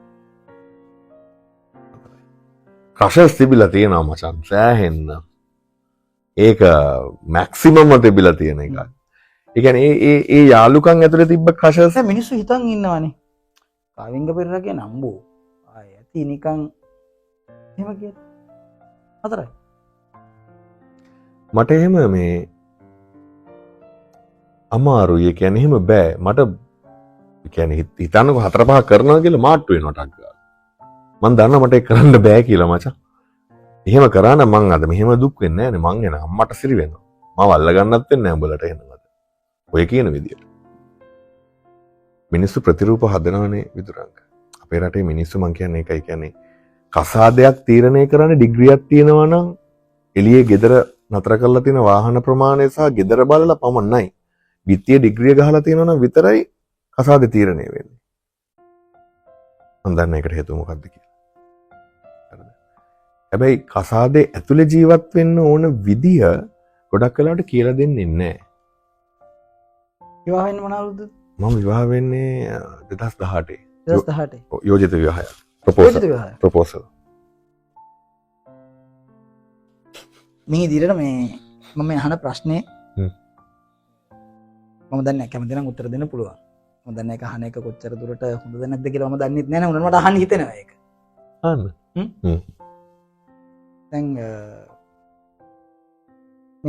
ක්‍රෂස් තිබිලා තියෙනවා මචං සෑහෙන්න. ඒක මැක්සිමම්ම තිබිලා තියෙන එකක්. ඒ කියන්නේ ඒ ඒ ඒ යාළුකම් ඇතුලේ තිබ්බ ක්‍රෂස් දැන් මිනිස්සු හිතන් ඉන්නවනේ. කාවිංග පෙරේරා කියන අම්බෝ. ආය ඇති නිකන් එහෙම කියලා. 4යි. මට එහෙම මේ අමාරුයි. ඒ කියන්නේ එහෙම බෑ. මට ඒ කියන්නේ හිතන්නකෝ 4 5 කරනවා කියලා මාට්ටු වෙනවා ටක් ගාලා. මං දන්නවා මට ඒක කරන්න බෑ කියලා මචං. එහෙම කරා නම් මං අද මෙහෙම දුක් වෙන්නේ නෑනේ. මං එන අම්මට සිරි වෙනවා. මාව අල්ල ගන්නත් වෙන්නේ නෑ උඹලට එහෙනම් අද. ඔය කියන විදියට. මිනිස්සු ප්‍රතිරූප හදනවනේ විදුරංග. අපේ රටේ මිනිස්සු මං කියන්නේ ඒකයි කියන්නේ කසාදයක් තීරණය කරන්න ඩිග්‍රියක් තියෙනවා නම් එළියේ ගෙදර නතර කරලා තියෙන වාහන ප්‍රමාණය සහ ගෙදර බලලා පමණයි. බිත්තිය ඩිග්‍රිය ගහලා තියෙනවා නම් විතරයි කසාදේ තීරණය වෙන්නේ. මං දන්නේ ඒකට හේතුව මොකද්ද කියලා. හරිද? හැබැයි කසාදේ ඇතුලේ ජීවත් වෙන්න ඕන විදිය ගොඩක් වෙලාවට කියලා දෙන්නේ නැහැ. විවාහ වෙන්න මොන අවුරුද්දද? මම විවාහ වෙන්නේ 2018. 2018. ඔව්, යෝජිත විවාහයක්. ප්‍රොපෝසල්. යෝජිත විවාහයක්. ප්‍රොපෝසල්. මේ ඉදිරියට මේ මම මේ අහන ප්‍රශ්නේ මම දන්නේ නැහැ කැමති නම් උත්තර දෙන්න පුළුවන්. මම දන්නේ ඒක අහන එක කොච්චර දුරට හොඳද නැද්ද කියලා මම දන්නෙත් නෑ නේ. උනන මට අහන්න හිතෙනවා ඒක. අහන්න. දැන්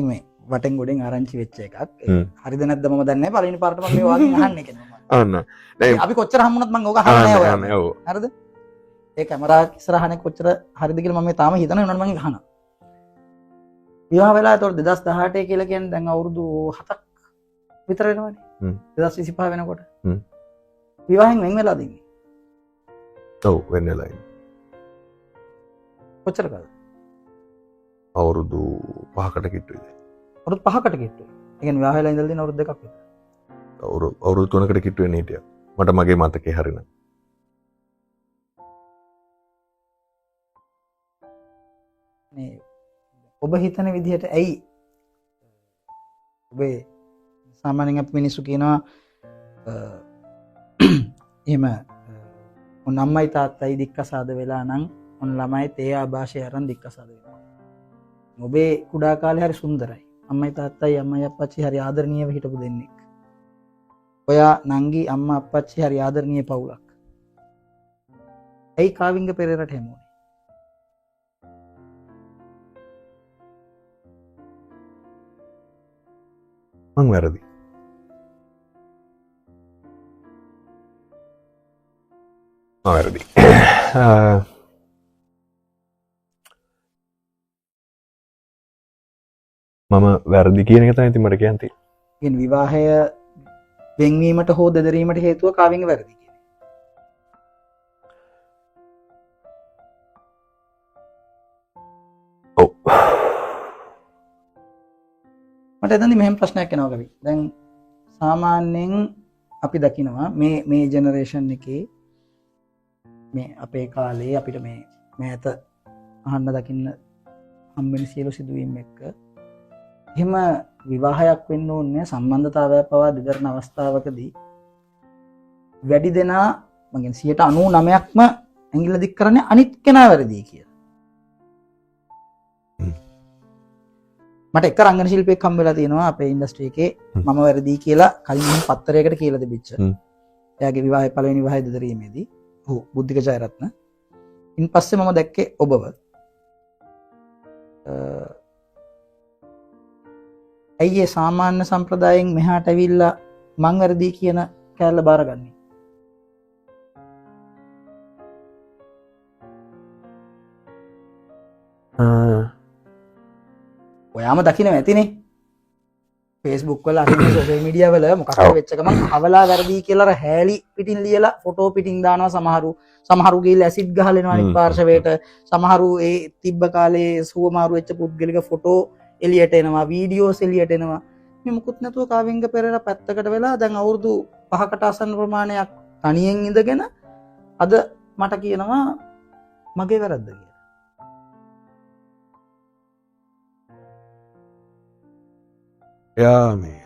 මේ වටෙන් ගොඩෙන් ආරංචි වෙච්ච එකක්. හරිද නැද්ද මම දන්නේ නෑ. පළවෙනි පාරට මම මේ වගේ අහන්නේ කියලා මම. අහන්න. දැන් අපි කොච්චර හම්බුණත් මං ඕක අහන්නේ නෑ ඔයාලා. අහන්න, ඔව්. හරිද? ඒ කැමරා ඉස්සරහනේ කොච්චර හරිද කියලා මම මේ තාම හිතනවා. උනන මං ඒක අහනවා. විවාහ වෙලා ඒතකොට 2018 කියලා කියන්නේ දැන් අවුරුදු 7ක් විතර වෙනවනේ. 2025 වෙනකොට. විවාහෙන් වෙන් වෙලාද ඉන්නේ? ඔව්, වෙන් වෙලා ඉන්නේ. කොච්චර කාලද? අවුරුදු 5කට කිට්ටුයි දැන්. අවුරුදු 5කට කිට්ටුයි. ඒ කියන්නේ විවාහ වෙලා ඉඳලා තියෙන අවුරුදු 2ක් විතර. අවුරුදු 3කට කිට්ටු වෙන්න හිටියා. මට මගේ මතකේ හරිනම්. මේ ඔබ හිතන විදිහට ඇයි ඔබේ සාමාන්‍යයෙන් අපි මිනිස්සු කියනවා එහෙම ඔන්න අම්මයි තාත්තයි දික්කසාද වෙලා නම් ඔන්න ළමයි තේ ආభాෂය අරන් දික්කසාද වෙනවා. ඔබේ කුඩා කාලේ හරි සුන්දරයි. අම්මයි තාත්තයි අම්මයි අප්පච්චි හරි ආදරණීයව හිටපු දෙන්නෙක්. ඔයා නංගි අම්මා අප්පච්චි හරි ආදරණීය පවුලක්. ඇයි කාවිංග පෙරේරට හැම වුනේ? මං වැරදි. මං වැරදි. මම වැරදි කියන එක තමයි ඉතින් මට කියන්න තියෙන්නේ. කියන්නේ විවාහය වෙන්වීමට හෝ දෙදරීමට හේතුව කාවිංග වැරදි කියන්නේ. ඔව්. මට එතනදි මෙහෙම ප්‍රශ්නයක් එනවා කවි. දැන් සාමාන්‍යයෙන් අපි දකිනවා මේ ජෙනරේෂන් එකේ මේ අපේ කාලේ අපිට මේ මෑත අහන්න දකින්න හම්බෙන සියලු සිදුවීම් එක්ක එහෙම විවාහයක් වෙන්න ඕනේ නෑ, සම්බන්ධතාවයක් පවා දෙදරන අවස්ථාවකදී වැඩි දෙනා මං කියන්නේ 99%ක්ම ඇඟිල්ල දික් කරන්නේ අනිත් කෙනා වැරදි කියලා. මට එක රංගන ශිල්පියෙක් හම්බ වෙලා තියෙනවා අපේ ඉන්ඩස්ට්‍රි එකේ මම වැරදි කියලා කලින් මම පත්තරයකට කියලා තිබිච්ච. එයාගේ විවාහය පළවෙනි විවාහය දෙදරීමේදී ඔව් බුද්ධික ජයරත්න. ඉන් පස්සේ මම දැක්කේ ඔබව. ඇයි ඒ සාමාන්‍ය සම්ප්‍රදායෙන් මෙහාට ඇවිල්ලා මං වැරදි කියන කෑල්ල බාරගන්නේ? ඔයාම දකින්න ඇතිනේ Facebook වල අර සෝෂල් මීඩියා වල මොකක් හරි වෙච්ච ගමන් අවලා වැරදි කියලා අර හැලි පිටින් ලියලා ෆොටෝ පිටින් දානවා සමහරු. සමහරු ගිහිල්ලා ඇසිඩ් ගහලා එනවා අනිත් පාර්ශවයට. සමහරු ඒ තිබ්බ කාලේ සුවමාරු වෙච්ච පුද්ගලික ෆොටෝ එළියට එනවා, වීඩියෝස් එළියට එනවා. මේ මුකුත් නැතුව කාවින්ග පෙරේරා පැත්තකට වෙලා දැන් අවුරුදු 5කට ආසන්න ප්‍රමාණයක් තනියෙන් ඉඳගෙන අද මට කියනවා මගේ වැරද්ද කියලා. එයා මේ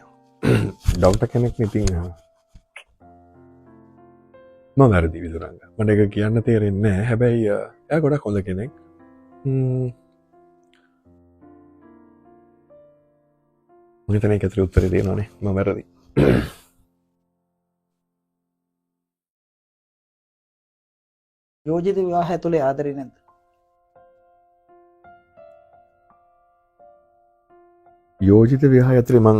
ඩොක්ටර් කෙනෙක් නේ ඉතින් මම වැරදි විදුරංග. මට ඒක කියන්න තේරෙන්නේ නැහැ. හැබැයි එයා ගොඩක් හොඳ කෙනෙක්. මම හිතන්නේ ඒක ඇතුලේ උත්තරේ තියෙනවානේ. මම වැරදි. යෝජිත විවාහය ඇතුලේ ආදරේ නැද්ද? යෝජිත විවාහය ඇතුලේ මං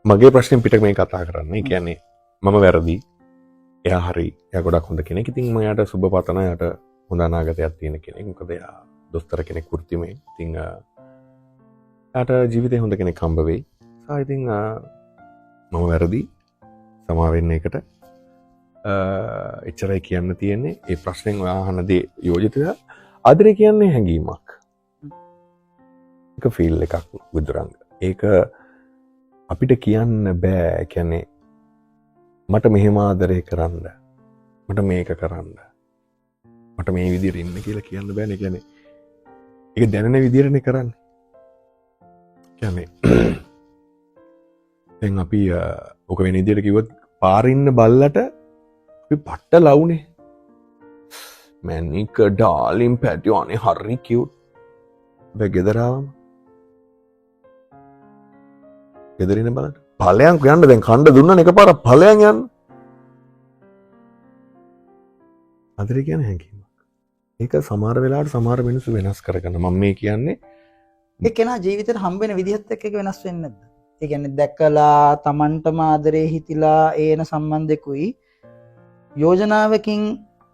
මගේ ප්‍රශ්නෙන් පිට මේ කතා කරන්නේ. ඒ කියන්නේ මම වැරදි. එයා හරි. එයා ගොඩක් හොඳ කෙනෙක්. ඉතින් මම එයාට සුබ පතනවා. එයාට හොඳ අනාගතයක් තියෙන කෙනෙක්. මොකද එයා දොස්තර කෙනෙක් වෘත්තිමය. ඉතින් එයාට ජීවිතේ හොඳ කෙනෙක් හම්බ වෙයි. සහ ඉතින් මම වැරදි. සමා වෙන්න එකට. එච්චරයි කියන්න තියෙන්නේ. ඒ ප්‍රශ්නෙන් ඔයා අහන දේ යෝජිත විවාහ. ආදරේ කියන්නේ හැඟීමක්. ඒක ෆීල් එකක් විදුරංග. ඒක අපිට කියන්න බෑ. ඒ කියන්නේ මට මෙහෙම ආදරේ කරන්න, මට මේක කරන්න, මට මේ විදියට ඉන්න කියලා කියන්න බෑනේ. ඒ කියන්නේ ඒක දැනෙන විදියටනේ කරන්නේ. කියන්නේ දැන් අපි ඔක වෙන විදියට කිව්වොත් පාරින්න බල්ලට අපි පට්ට ලවුනේ. මැනික ඩාලින් පැටියෝ අනේ හරි කියුට්. හැබැයි ගෙදර ආවම ගෙදර ඉන්න බලන්න ඵලයන් යන්න. දැන් කණ්ඩ දුන්නනේ එකපාරක් ඵලයන් යන්න. ආදරේ කියන්නේ හැඟීමක්. ඒක සමහර වෙලාවට සමහර මිනිස්සු වෙනස් කරගන්න. මම මේ කියන්නේ ඒ කෙනා ජීවිතේට හම්බ වෙන විදිහත් එක්ක ඒක වෙනස් වෙන්නේ නැද්ද? ඒ කියන්නේ දැකලා Tamanටම ආදරේ හිතිලා ඒන සම්බන්ධෙකුයි යෝජනාවකින්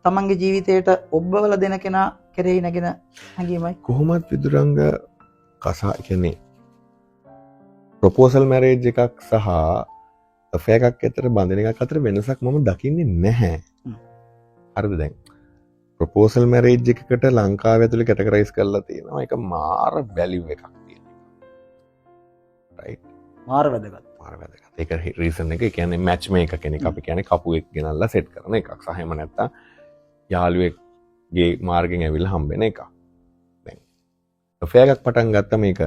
තමන්ගේ ජීවිතේට ඔබ්බවල දෙන කෙනා කෙරෙහි නැගෙන හැඟීමයි. කොහොමත් විදුරංග කසා කියන්නේ ප්‍රොපෝසල් මැරේජ් එකක් සහ අෆෙයාර් එකක් අතර බඳින එකක් අතර වෙනසක් මම දකින්නේ නැහැ. හරිද? දැන් ප්‍රොපෝසල් මැරේජ් එකකට ලංකාව ඇතුලේ කැටගරයිස් කරලා තියෙනවා. ඒක මාර වැලියු එකක් තියෙනවා. රයිට්? මාර වැදගත්. මාර වැදගත්. ඒක රීසන් එක. ඒ කියන්නේ මැච් මේකර් කෙනෙක්. අපි කියන්නේ කපුවෙක් ගෙනල්ලා සෙට් කරන එකක්. සහ එහෙම නැත්තම් යාළුවෙක්ගේ මාර්ගෙන් ඇවිල්ලා හම්බෙන එකක්. දැන් අෆෙයාර් එකක් පටන් ගත්තම මේක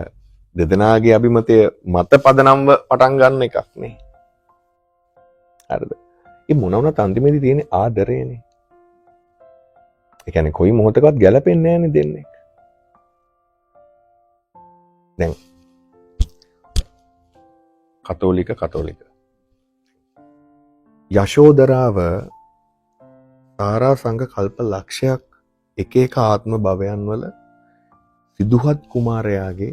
දෙදෙනාගේ අභිමතය මත පදනම්ව පටන් ගන්න එකක් නේ. හරිද? ඒ මොන වුණත් අන්තිමේදී තියෙන ආදරේනේ. ඒ කියන්නේ කොයි මොහොතකවත් ගැලපෙන්නේ නෑනේ දෙන්නෙක්. දැන් කතෝලික යශෝදරාව තාරා සංඝ කල්ප ලක්ෂයක් එක එක ආත්ම භවයන් වල සිදුහත් කුමාරයාගේ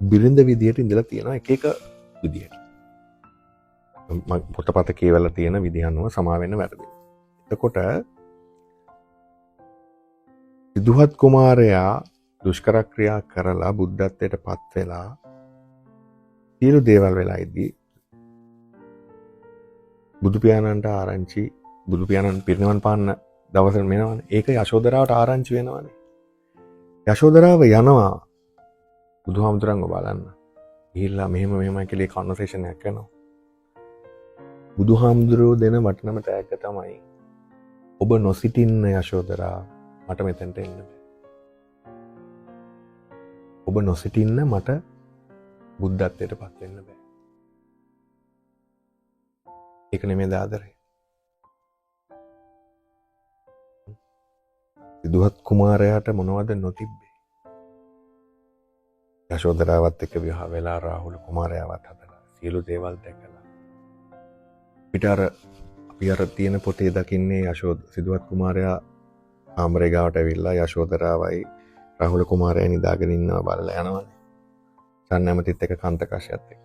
බිරිඳ විදියට ඉඳලා තියෙනවා එක එක විදියට. මම පොතපත කියවලා තියෙන විදිහ අනුව සමා වෙන්න වැරදි. එතකොට සිදුහත් කුමාරයා දුෂ්කර ක්‍රියා කරලා බුද්ධත්වයට පත් වෙලා සියලු දේවල් වෙලා ඉද්දී බුදු පියාණන්ට ආරංචි, බුදු පියාණන් පිරිනිවන් පාන්න දවසට මෙනවනේ. ඒක යශෝදරාවට ආරංචි වෙනවනේ. යශෝදරාව යනවා බුදුහාමුදුරන්ව බලන්න. ගිහිල්ලා මෙහෙම මෙහෙමයි කියලා කන්වර්සේෂන් එකක් කරනවා. බුදුහාමුදුරුවෝ දෙන වටිනම තෑග්ග තමයි ඔබ නොසිටින්න යශෝදරා මට මෙතෙන්ට එන්න බෑ. ඔබ නොසිටින්න මට බුද්ධත්වයට පත් වෙන්න බෑ. ඒක නෙමෙයි ආදරේ. සිදුහත් කුමාරයාට මොනවද නොතිබ්බේ? යශෝදරාවත් එක්ක විවාහ වෙලා රාහුල කුමාරයාවත් හදලා සියලු දේවල් දැකලා පිට අර අපි අර තියෙන පොතේ දකින්නේ සිදුහත් කුමාරයා කාමරේ ගාවට ඇවිල්ලා යශෝදරාවයි රාහුල කුමාරයා නිදාගෙන ඉන්නවා බලලා යනවනේ. චන්න ඇමතිත් එක්ක කන්තකෂයත් එක්ක.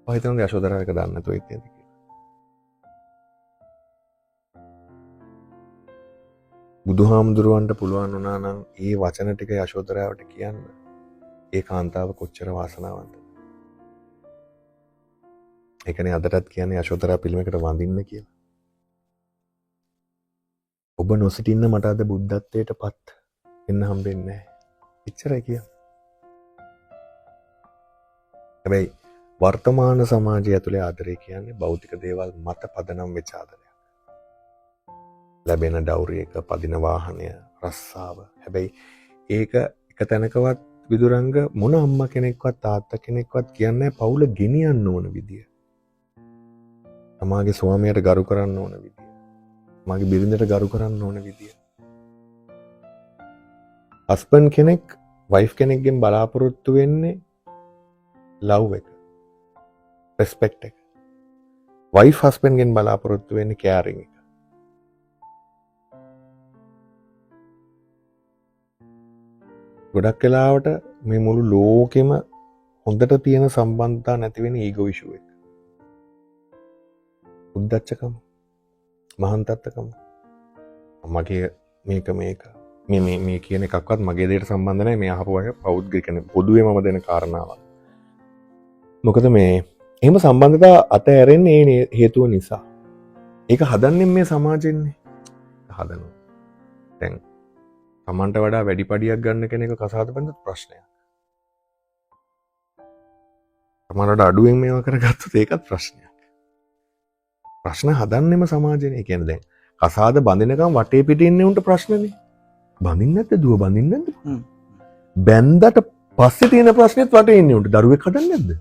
ඔය හිතනවා යශෝදරාව එක දන්නේ නැතුව ඉන්නේ කියලා. බුදුහාමුදුරුවන්ට පුළුවන් වුණා නම් ඒ වචන ටික යශෝදරාවට කියන්න, ඒ කාන්තාව කොච්චර වාසනාවන්තද. ඒ කියන්නේ අදටත් කියන්නේ යශෝදරා පිළිමයකට වඳින්න කියලා. ඔබ නොසිටින්න මට අද බුද්ධත්වයට පත් වෙන්න හම්බෙන්නේ නැහැ. එච්චරයි කියන්නේ. හැබැයි වර්තමාන සමාජය ඇතුලේ ආදරය කියන්නේ භෞතික දේවල් මත පදනම් වෙච්ච ආදරයක්. ලැබෙන ඩවුරි එක, පදින වාහනය, රස්සාව. හැබැයි ඒක එක තැනකවත් විදුරංග මොන අම්මා කෙනෙක්වත් තාත්තා කෙනෙක්වත් කියන්නේ පවුල ගෙනියන්න ඕන විදිය. තමාගේ ස්වාමියාට ගරු කරන්න ඕන විදිය. තමාගේ බිරිඳට ගරු කරන්න ඕන විදිය. හස්බන්ඩ් කෙනෙක් වයිෆ් කෙනෙක්ගෙන් බලාපොරොත්තු වෙන්නේ ලව් එක, රෙස්පෙක්ට් එක. වයිෆ් හස්බන්ඩ්ගෙන් බලාපොරොත්තු වෙන්නේ කෙයාරින් එක. ගොඩක් වෙලාවට මේ මුළු ලෝකෙම හොඳට තියෙන සම්බන්ධතා නැති වෙන ඊගෝ ඉෂුව එක. උද්දච්චකම, මහන්තත්කම. මගේ මේක මේක මේ මේ මේ කියන එකක්වත් මගේ දෙයට සම්බන්ධ නැහැ. මේ අහපු අය පෞද්ගලික කියන්නේ පොදුවේ මම දෙන කාරණාවක්. මොකද මේ එහෙම සම්බන්ධතා අතහැරෙන්නේ ඒ හේතුව නිසා. ඒක හදන්නේ මේ සමාජෙන්නේ. හදනවා. දැන් තමන්ට වඩා වැඩි පඩියක් ගන්න කෙනෙක් කසාද බඳත් ප්‍රශ්නයක්. තමන්ට වඩා අඩුවෙන් මේවා කරගත්තොත් ඒකත් ප්‍රශ්නයක්. ප්‍රශ්න හදන්නෙම සමාජෙනේ. ඒ කියන්නේ දැන් කසාද බඳිනකම් වටේ පිටේ ඉන්න උන්ට ප්‍රශ්නනේ. බඳින්න නැද්ද දුව බඳින්න නැද්ද? බැන්දට පස්සේ තියෙන ප්‍රශ්නේත් වටේ ඉන්නේ උන්ට. දරුවෙක් හදන්නේ නැද්ද?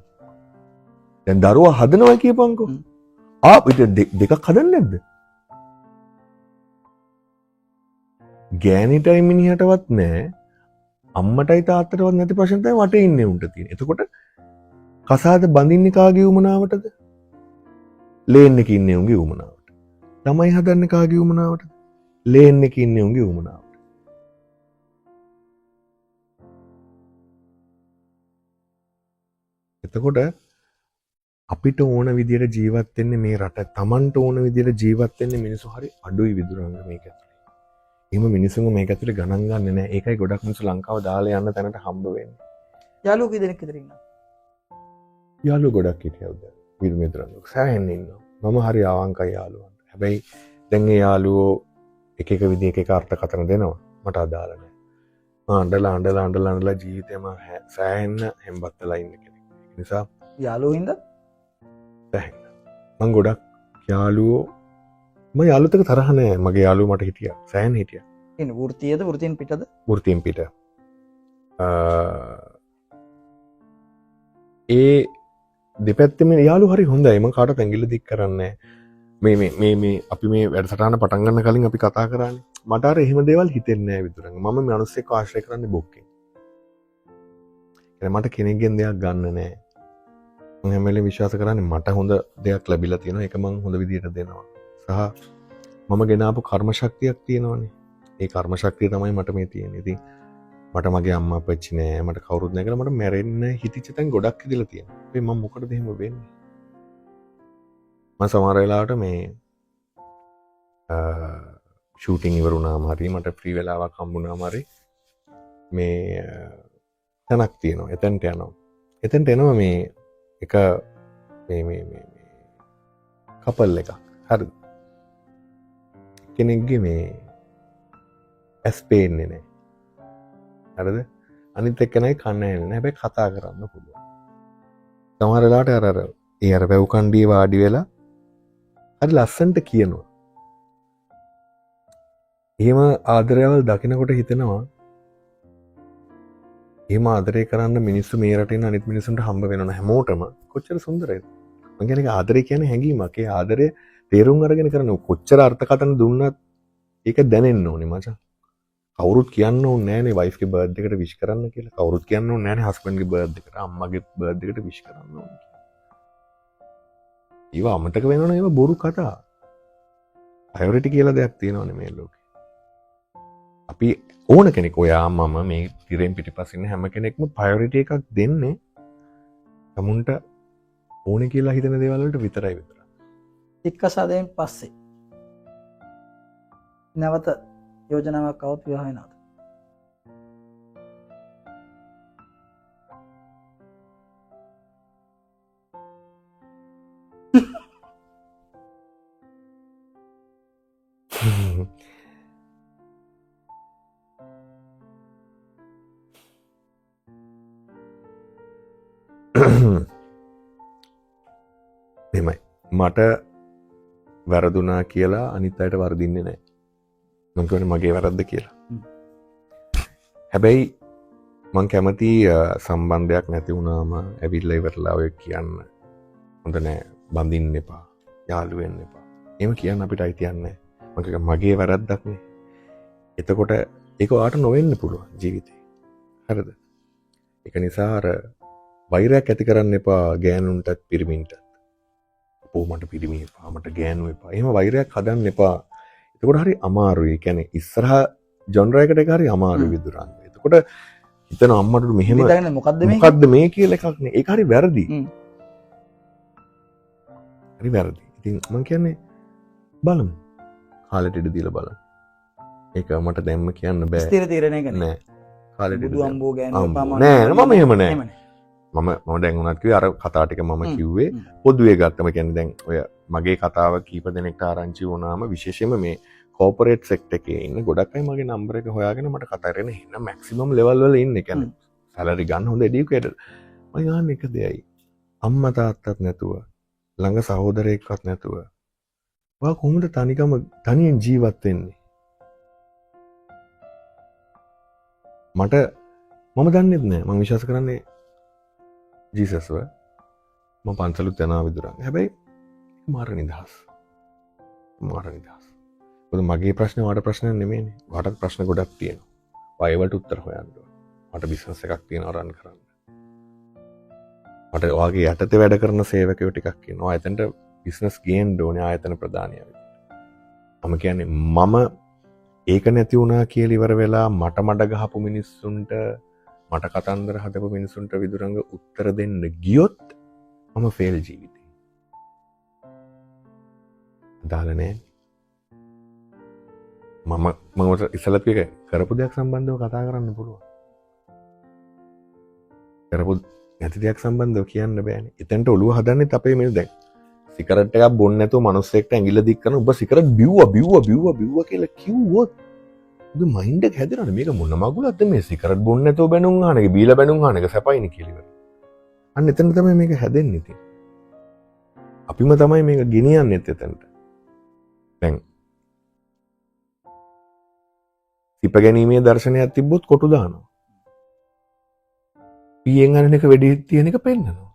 දැන් දරුවා හදනවා කියපන්කෝ. ආ ඉතින් දෙකක් හදන්නේ නැද්ද? ගෑනිටයි මිනිහටවත් නෑ, අම්මටයි තාත්තටවත් නැති ප්‍රශ්න තමයි වටේ ඉන්නේ උන්ට තියෙන්නේ. එතකොට කසාද බඳින්නේ කාගේ උමනාවටද? ලේන් එකේ ඉන්නේ උන්ගේ උමනාවට. ළමයි හදන්නේ කාගේ උමනාවටද? ලේන් එකේ ඉන්නේ උන්ගේ උමනාවට. එතකොට අපිට ඕන විදියට ජීවත් වෙන්නේ මේ රට, Tamanට ඕන විදියට ජීවත් වෙන්නේ මිනිස්සු හරි අඩුයි විදුරංග මේක ඇතුලේ. එහෙම මිනිස්සුන්ව මේක ඇතුලේ ගණන් ගන්නෙ නෑ. ඒකයි ගොඩක් මිනිස්සු ලංකාව දාලා යන්න තැනට හම්බ වෙන්නේ. යාළුවෝ කී දෙනෙක් විතර ඉන්නවද? යාළුවෝ ගොඩක් හිටියා උදේ. විදුරංග සෑහෙන්න ඉන්නවා. මම හරි අවංකයි යාළුවන්ට. හැබැයි දැන් ඒ යාළුවෝ එක එක විදිහ එක එක අර්ථකථන දෙනවා. මට අදාළ නෑ. මම අඬලා අඬලා අඬලා අඬලා ජීවිතේම සෑහෙන්න හෙම්බත් වෙලා ඉන්න කෙනෙක්. ඒ නිසා යාළුවෝ හින්දා සෑහෙන්න. මං ගොඩක් යාළුවෝ, මම යාළුවොත් එක්ක තරහ නෑ. මගේ යාළුවෝ මට හිටියා. සෑහෙන්න හිටියා. කියන්නේ වෘත්තියද වෘත්තියෙන් පිටද? වෘත්තියෙන් පිට. ඒ දෙපැත්තෙම යාළුවෝ හරි හොඳයි. මං කාටවත් ඇඟිල්ල දික් කරන්නේ නෑ. මේ මේ මේ මේ අපි මේ වැඩසටහන පටන් ගන්න කලින් අපි කතා කරානේ. මට අර එහෙම දේවල් හිතෙන්නේ නෑ විදුරංග. මම මේ මිනිස්සෙක්ව ආශ්‍රය කරන්නේ බොක්කෙන්. ඒ මට කෙනෙක්ගෙන් දෙයක් ගන්න නෑ. මං හැම වෙලේම විශ්වාස කරන්නේ මට හොඳ දෙයක් ලැබිලා තියෙනවා. ඒක මං හොඳ විදියට දෙනවා. සහ මම ගෙනාපු කර්ම ශක්තියක් තියෙනවනේ. ඒ කර්ම ශක්තිය තමයි මට මේ තියෙන්නේ. ඉතින් මට මගේ අම්මා අප්පච්චි නෑ, මට කවුරුත් නෑ කියලා මට මැරෙන්න හිතිච්ච තැන් ගොඩක් ඉඳලා තියෙනවා. ඒ මං මොකටද එහෙම වෙන්නේ? මං සමහර වෙලාවට මේ ෂූටින් ඉවර වුණාම හරි මට ෆ්‍රී වෙලාවක් හම්බුණාම හරි මේ තැනක් තියෙනවා. එතෙන්ට යනවා. එතෙන්ට එනවා මේ එක මේ මේ මේ මේ කපල් එකක්. හරිද? කෙනෙක්ගේ මේ ඇස් පේන්නේ නෑ. හරිද? අනිත් එක්කෙනාගේ කන ඇහෙන්නේ නෑ. හැබැයි කතා කරන්න පුළුවන්. සමහර වෙලාවට අර අර ඒ අර වැව් කණ්ඩියේ වාඩි වෙලා හරි ලස්සනට කියනවා. එහෙම ආදරයවල් දකිනකොට හිතෙනවා එහෙම ආදරය කරන්න මිනිස්සු මේ රටේ ඉන්න අනිත් මිනිස්සුන්ට හම්බ වෙනවනේ හැමෝටම කොච්චර සුන්දරයිද? මං කියන්නේ ඒක ආදරය කියන්නේ හැඟීමක්. ඒ ආදරය තේරුම් අරගෙන කරන කොච්චර අර්ථකථන දුන්නත් ඒක දැනෙන්න ඕනේ මචං. කවුරුත් කියන්න ඕනේ නෑනේ වයිෆ්ගේ බර්ත්ඩේ එකට විශ් කරන්න කියලා. කවුරුත් කියන්න ඕනේ නෑනේ හස්බන්ඩ්ගේ බර්ත්ඩේ එකට, අම්මගේ බර්ත්ඩේ එකට විශ් කරන්න ඕනේ කියලා. ඒවා අමතක වෙනවනේ, ඒවා බොරු කතා. ප්‍රයොරිටි කියලා දෙයක් තියෙනවනේ මේ ලෝකේ. අපි ඕන කෙනෙක්, ඔයා මම මේ තිරෙන් පිටිපස්ස ඉන්න හැම කෙනෙක්ම ප්‍රයොරිටි එකක් දෙන්නේ තමුන්ට ඕනේ කියලා හිතන දේවල් වලට විතරයි විතරයි. සික්කසාදයෙන් පස්සේ නැවත යෝජනාවක් આવොත් විවාහ වෙනවද? මෙහෙමයි, මට වැරදුනා කියලා අනිත් අයට වරදින්නේ නැහැ. මං කියන්නේ මගේ වැරද්ද කියලා. හැබැයි මං කැමති සම්බන්ධයක් නැති වුණාම ඇවිල්ලා ඉවරලා ඔය කියන්න හොඳ නෑ, බඳින්න එපා, යාළු වෙන්න එපා. එහෙම කියන්න අපිට අයිතියක් නෑ. මං කියනවා මගේ වැරද්දක් නේ. එතකොට ඒක ඔයාට නොවෙන්න පුළුවන් ජීවිතේ. හරිද? ඒක නිසා අර වෛරයක් ඇති කරන්න එපා ගෑනුන්ටත් පිරිමින්ටත්. අපෝ මට පිරිමි එපා, මට ගෑනු එපා. එහෙම වෛරයක් හදන්න එපා. එතකොට හරි අමාරුයි. ඒ කියන්නේ ඉස්සරහා ජොන්රා එකට ඒක හරි අමාරුයි විදුරන්න. එතකොට හිතන අම්මට මෙහෙම හිතගෙන මොකද්ද මේ? මොකද්ද මේ කියලා එකක් නේ. ඒක හරි වැරදි. හරි වැරදි. ඉතින් මං කියන්නේ බලමු. කාලෙට ඉඩ දීලා බලමු. ඒක මට දැම්ම කියන්න බෑ. ස්ථිර තීරණයක නෑ. කාලෙට ඉඩ බුදු අම්බෝ ගෑනු එපා මම නෑ, නෑ, මම එහෙම නෑ. එහෙම නෑ. මම දැන් උනත් කිව්වේ අර කතා ටික මම කිව්වේ පොදුවේ ගත්තම. කියන්නේ දැන් ඔය මගේ කතාව කීප දෙනෙක්ට ආරංචි වුණාම විශේෂයෙන්ම මේ කෝපරේට් සෙක්ටර් එකේ ඉන්න ගොඩක් අය මගේ නම්බර් එක හොයාගෙන මට කතා කරගෙන ඉන්න මැක්සිමම් ලෙවල් වල ඉන්න. ඒ කියන්නේ සැලරි ගන්න හොඳ එඩියුකේටඩ්. මම අහන්නේ එක දෙයයි. අම්මා තාත්තත් නැතුව, ළඟ සහෝදරයෙක්වත් නැතුව ඔයා කොහොමද තනිකම තනියෙන් ජීවත් වෙන්නේ? මම දන්නෙත් නෑ. මං විශ්වාස කරන්නේ ජීසස්ව. මම පන්සලුත් යනවා විදුරන්. හැබැයි මාර නිදහස්. මාර නිදහස්. මොකද මගේ ප්‍රශ්නේ ඔයාට ප්‍රශ්නයක් නෙමෙයිනේ. ඔයාටත් ප්‍රශ්න ගොඩක් තියෙනවා. ඔයා ඒවට උත්තර හොයන්න ඕනේ. මට බිස්නස් එකක් තියෙනවා රන් කරන්න. මට ඔයාගේ යටතේ වැඩ කරන සේවකයෝ ටිකක් ඉන්නවා. එතනට බිස්නස් ගේන්න ඕනේ ආයතන ප්‍රධානියා විදිහට. මම කියන්නේ මම ඒක නැති වුණා කියලා ඉවර වෙලා මට මඩ ගහපු මිනිස්සුන්ට, මට කතන්දර හදපු මිනිස්සුන්ට විදුරංග උත්තර දෙන්න ගියොත් මම ෆේල් ජීවිතේ. අදාළ නෑ. මම ඉස්සෙල්ලත් කිව්ව එක කරපු දෙයක් සම්බන්ධව කතා කරන්න පුළුවන්. කරපු නැති දෙයක් සම්බන්ධව කියන්න බෑනේ. එතනට ඔළුව හදන්නෙත් අපේ මේ දැන් සිගරට් එකක් බොන්න නැතුව මිනිස්සෙක්ට ඇඟිල්ල දික් කරන ඔබ සිගරට් බිව්වා බිව්වා බිව්වා බිව්වා කියලා කිව්වොත් ඔබ මයින්ඩ් එක හැදෙනවනේ. මේක මොන මගුලක්ද මේ සිගරට් බොන්න නැතුව බැනුම් අහන එක, බීලා බැනුම් අහන එක සැපයිනේ කියලා ඉවරයි. අන්න එතන තමයි මේක හැදෙන්නේ. ඉතින් අපිම තමයි මේක ගෙනියන්නෙත් එතනට. දැන් සිප ගැනීමේ දර්ශනයක් තිබ්බොත් කොටු දානවා. පීයෙන් අනන එක වෙඩි තියෙන එක පෙන්නනවා.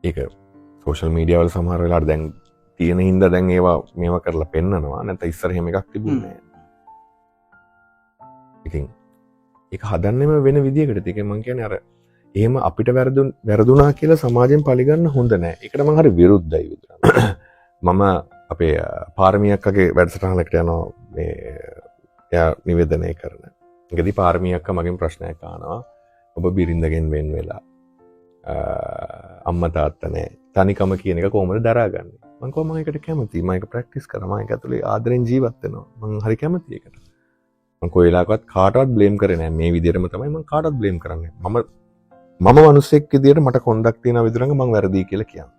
ඒක සෝෂල් මීඩියා වල සමහර වෙලාවට දැන් තියෙන හින්දා දැන් ඒවා මේවා කරලා පෙන්නනවා. නැත්නම් ඉස්සර එහෙම එකක් තිබුණේ නෑ. ඉතින් ඒක හදන්නෙම වෙන විදියකට. ඒක මං කියන්නේ අර එහෙම අපිට වැරදුනා කියලා සමාජයෙන් පරිගන්න හොඳ නෑ. ඒකට මං හරි විරුද්ධයි විතරයි. මම අපේ පාරමී අක්කගේ වැඩසටහනකට යනවා මේ එයා නිවේදනය කරන. ඒකදී පාරමී අක්කා මගෙන් ප්‍රශ්නයක් අහනවා. ඔබ බිරිඳගෙන් වෙන් වෙලා අම්මා තාත්තා නෑ. තනිකම කියන එක කොහොමද දරාගන්නේ? මං කිව්වා මං ඒකට කැමතියි. මං ඒක ප්‍රැක්ටිස් කරා. මං ඒක ඇතුලේ ආදරෙන් ජීවත් වෙනවා. මං හරි කැමතියි ඒකට. මං කොයි වෙලාවකවත් කාටවත් බ්ලේම් කරේ නෑ. මේ විදිහටම තමයි මං කාටවත් බ්ලේම් කරන්නේ. මම මිනිස්සෙක් විදියට මට කොන්දක් තියෙනවා විතරංග මං වැරදි කියලා කියන්නේ.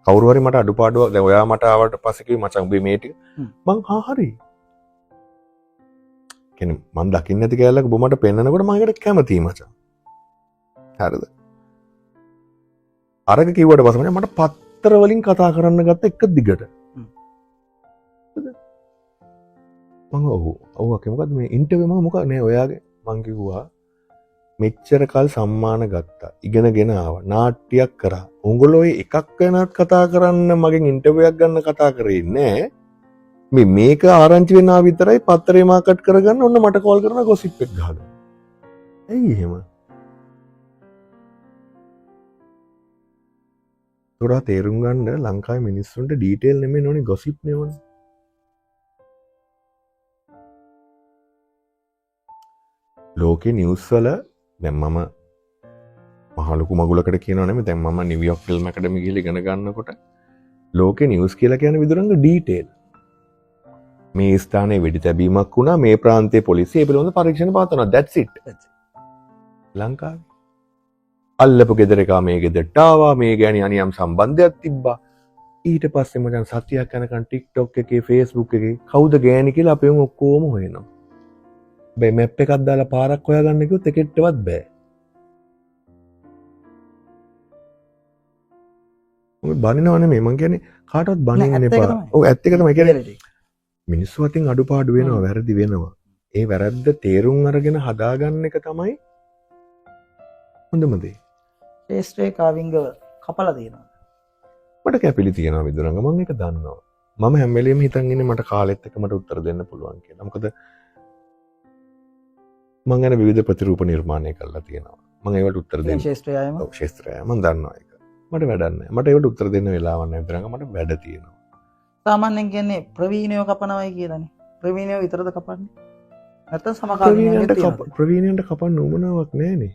කවුරු හරි මට අඩුපාඩුවක් දැන් ඔයා මට ආවට පස්සේ කිව්වේ මචං උඹේ මේ ටික මං හා හරි. කියන්නේ මං දකින්න නැති කෑල්ලක් ඔබ මට පෙන්නනකොට මං ඒකට කැමතියි මචං. හරිද? අරක කිව්වට පස්සේ මට පත්තර වලින් කතා කරන්න ගත්ත එක දිගට. මං ඔව් ඔව් අකේ මොකද්ද මේ ඉන්ටර්විව් මම මොකක් නෑ ඔයාගේ මං කිව්වා මෙච්චර කල් සම්මාන ගත්තා, ඉගෙනගෙන ආවා, නාට්‍යයක් කරා. උංගලෝ ඔය එකක් ගැනත් කතා කරන්න මගෙන් ඉන්ටර්විව් එකක් ගන්න කතා කරේ නෑ. මේ මේක ආරංචි වෙන ආ විතරයි පත්තරේ මාකට් කරගන්න ඔන්න මට කෝල් කරන ගොසිප් එක ගහගන්න. ඇයි එහෙම? තොරා තේරුම් ගන්න ලංකාවේ මිනිස්සුන්ට ඩීටේල් නෙමෙයි ඕනේ, ගොසිප් නේ ඕනේ. ලෝකේ නිවුස් වල දැන් මම මහ ලොකු මගුලකට කියනව නෙමෙයි, දැන් මම නිව්යෝක් ෆිල්ම් ඇකඩමි ගිහලා ඉගෙන ගන්නකොට ලෝකේ නිවුස් කියලා කියන්නේ විදුරංග ඩීටේල්. මේ ස්ථානයේ වෙඩි තැබීමක් වුණා, මේ ප්‍රාන්තයේ පොලිසිය ඒ පිළිබඳ පරීක්ෂණ පවත්වනවා. That's it. That's it. ලංකාවේ අල්ලපු ගෙදර එකා මේ ගෙදරට ආවා, මේ ගෑණි අනියම් සම්බන්ධයක් තිබ්බා. ඊට පස්සේ මචං සතියක් යනකම් TikTok එකේ Facebook එකේ කවුද ගෑණි කියලා අපි උන් ඔක්කොම හොයනවා. හැබැයි මැප් එකක් දාලා පාරක් හොයාගන්න කිව්වොත් එකෙක්ටවත් බෑ. ඔය බනිනව නෙමෙයි, මං කියන්නේ කාටවත් බනින්න නෑ, ඇත්ත එක එපා. තමයි. ඔව් ඇත්ත එක තමයි. කියන්නේ Reality. මිනිස්සු අතින් අඩුපාඩු වෙනවා, වැරදි වෙනවා. ඒ වැරද්ද තේරුම් අරගෙන හදාගන්න එක තමයි හොඳම දේ. ශේෂ්ත්‍රයේ කාවිංගව කපලා තියෙනවා. මට කැපිලි තියෙනවා විදුරංග, මං ඒක දන්නවා. මම හැම වෙලෙම හිතන් ඉන්නේ මට කාලෙත් එක්ක මට උත්තර දෙන්න පුළුවන් කියලා. මොකද මං ගැන විවිධ ප්‍රතිරූප නිර්මාණය කරලා තියෙනවා. මං ඒවට උත්තර දෙන්න. ශේෂ්ත්‍රය අයම? ඔව්, ශේෂ්ත්‍රය අය. මං දන්නවා ඒක. මට වැඩක් නෑ. මට ඒවට උත්තර දෙන්න වෙලාවක් නෑ විදුරංග, මට වැඩ තියෙනවා. සාමාන්‍යයෙන් කියන්නේ ප්‍රවීණයෝ කපනවයි කියලානේ. ප්‍රවීණයෝ විතරද කපන්නේ? නැත්නම් සමකාලීනයන්ගෙත් තියෙනවද? ප්‍රවීණයන්ට කපන්න උවමනාවක් නෑනේ.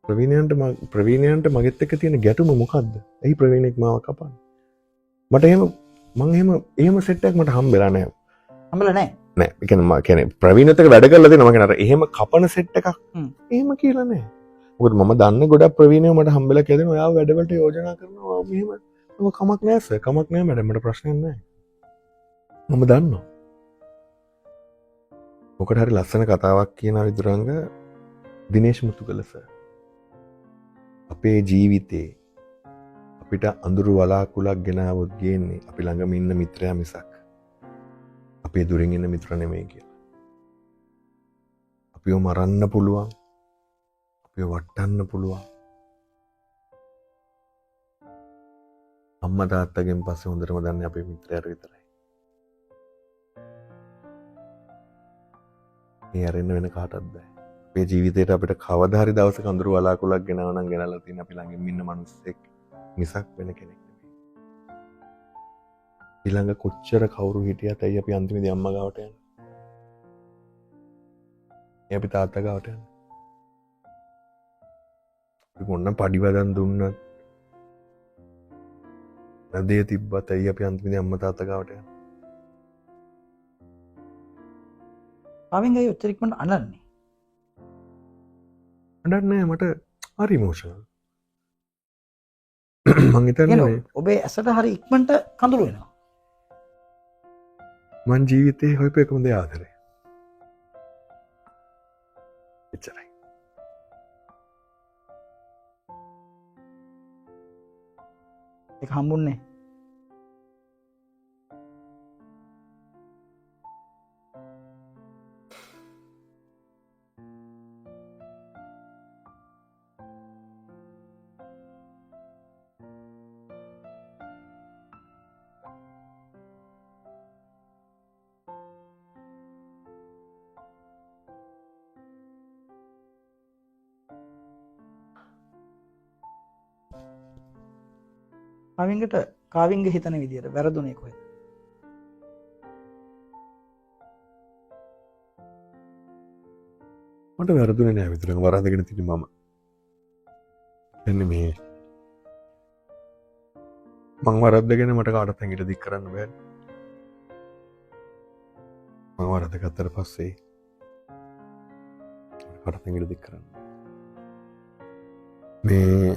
ප්‍රවීණයන්ට මගෙත් එක්ක තියෙන ගැටුම මොකද්ද? ඇයි ප්‍රවීණෙක් මාව කපන්නේ? මට එහෙම, මං එහෙම සෙට් එකක් මට හම්බෙලා නෑ. හම්බෙලා නෑ? නෑ. ඒ කියන්නේ මම කියන්නේ ප්‍රවීණත් එක්ක වැඩ කරලා තියෙනවා. මම කියන්නේ අර එහෙම කපන සෙට් එකක් එහෙම කියලා නෑ. මොකද මම දන්නේ ගොඩක් ප්‍රවීණයෝ මට හම්බෙලා කියලා දෙනවා, ඔයාව වැඩවලට යෝජනා කරනවා, ඔයා මෙහෙම. මම කමක් නෑ සර්, කමක් නෑ මැඩම්, මට ප්‍රශ්නයක් නෑ. මම දන්නවා. මොකට හරි ලස්සන කතාවක් කියනවා විදුරංග, දිනේෂ් මුතුගල සර්. අපේ ජීවිතේ අපිට අඳුරු වලාකුළක් ගෙනාවොත් ගේන්නේ අපි ළඟම ඉන්න මිත්‍රයා මිසක් අපේ දුරින් ඉන්න මිත්‍ර නෙමෙයි කියලා. අපිව මරන්න පුළුවන්, අපිව වට්ටන්න පුළුවන්. අම්මා තාත්තගෙන් පස්සේ හොඳටම දන්නේ අපේ මිත්‍රයාට විතරයි. මේ ඇරෙන්න වෙන කාටවත් බෑ. අපේ ජීවිතේට අපිට කවදා හරි දවසක අඳුරු වලාකුළක් ගෙනාව නම් ගෙනල්ලා තියෙන අපි ළඟින් ඉන්න මිනිස්සෙක් මිසක් වෙන කෙනෙක් නෙමෙයි. ඊළඟ කොච්චර කවුරු හිටියත් ඇයි අපි අන්තිමේදී අම්මා ගාවට යන්නේ? ඇයි අපි තාත්තා ගාවට යන්නේ? අපි මොන පඩිවදන් දුන්නත් නදේ තිබ්බත් ඇයි අපි අන්තිමේදී අම්මා තාත්තා ගාවට යන්නේ? කාවින්ග අය ඔච්චර ඉක්මනට අඬන්නේ? අඬන්නේ නෑ, මට හරි ඉමෝෂනල්. මං හිතන්නේ මේ ඔබේ ඇසට හරි ඉක්මනට කඳුළු වෙනවා. මං ජීවිතේ හොයපු එකම දේ ආදරේ. එච්චරයි. ඒක හම්බුන්නේ. කාවින්ගට කාවින්ග හිතන විදියට වැරදුනේ කොහෙද? මට වැරදුනේ නෑ විතරක්, වරද්දගෙන තින්නේ මම. එන්නේ මේ මං වරද්දගෙන මට කාටවත් ඇඟිල්ල දික් කරන්න බෑ. මං වරද්දගත්තට පස්සේ මට කාටවත් ඇඟිල්ල දික් කරන්න බෑ. මේ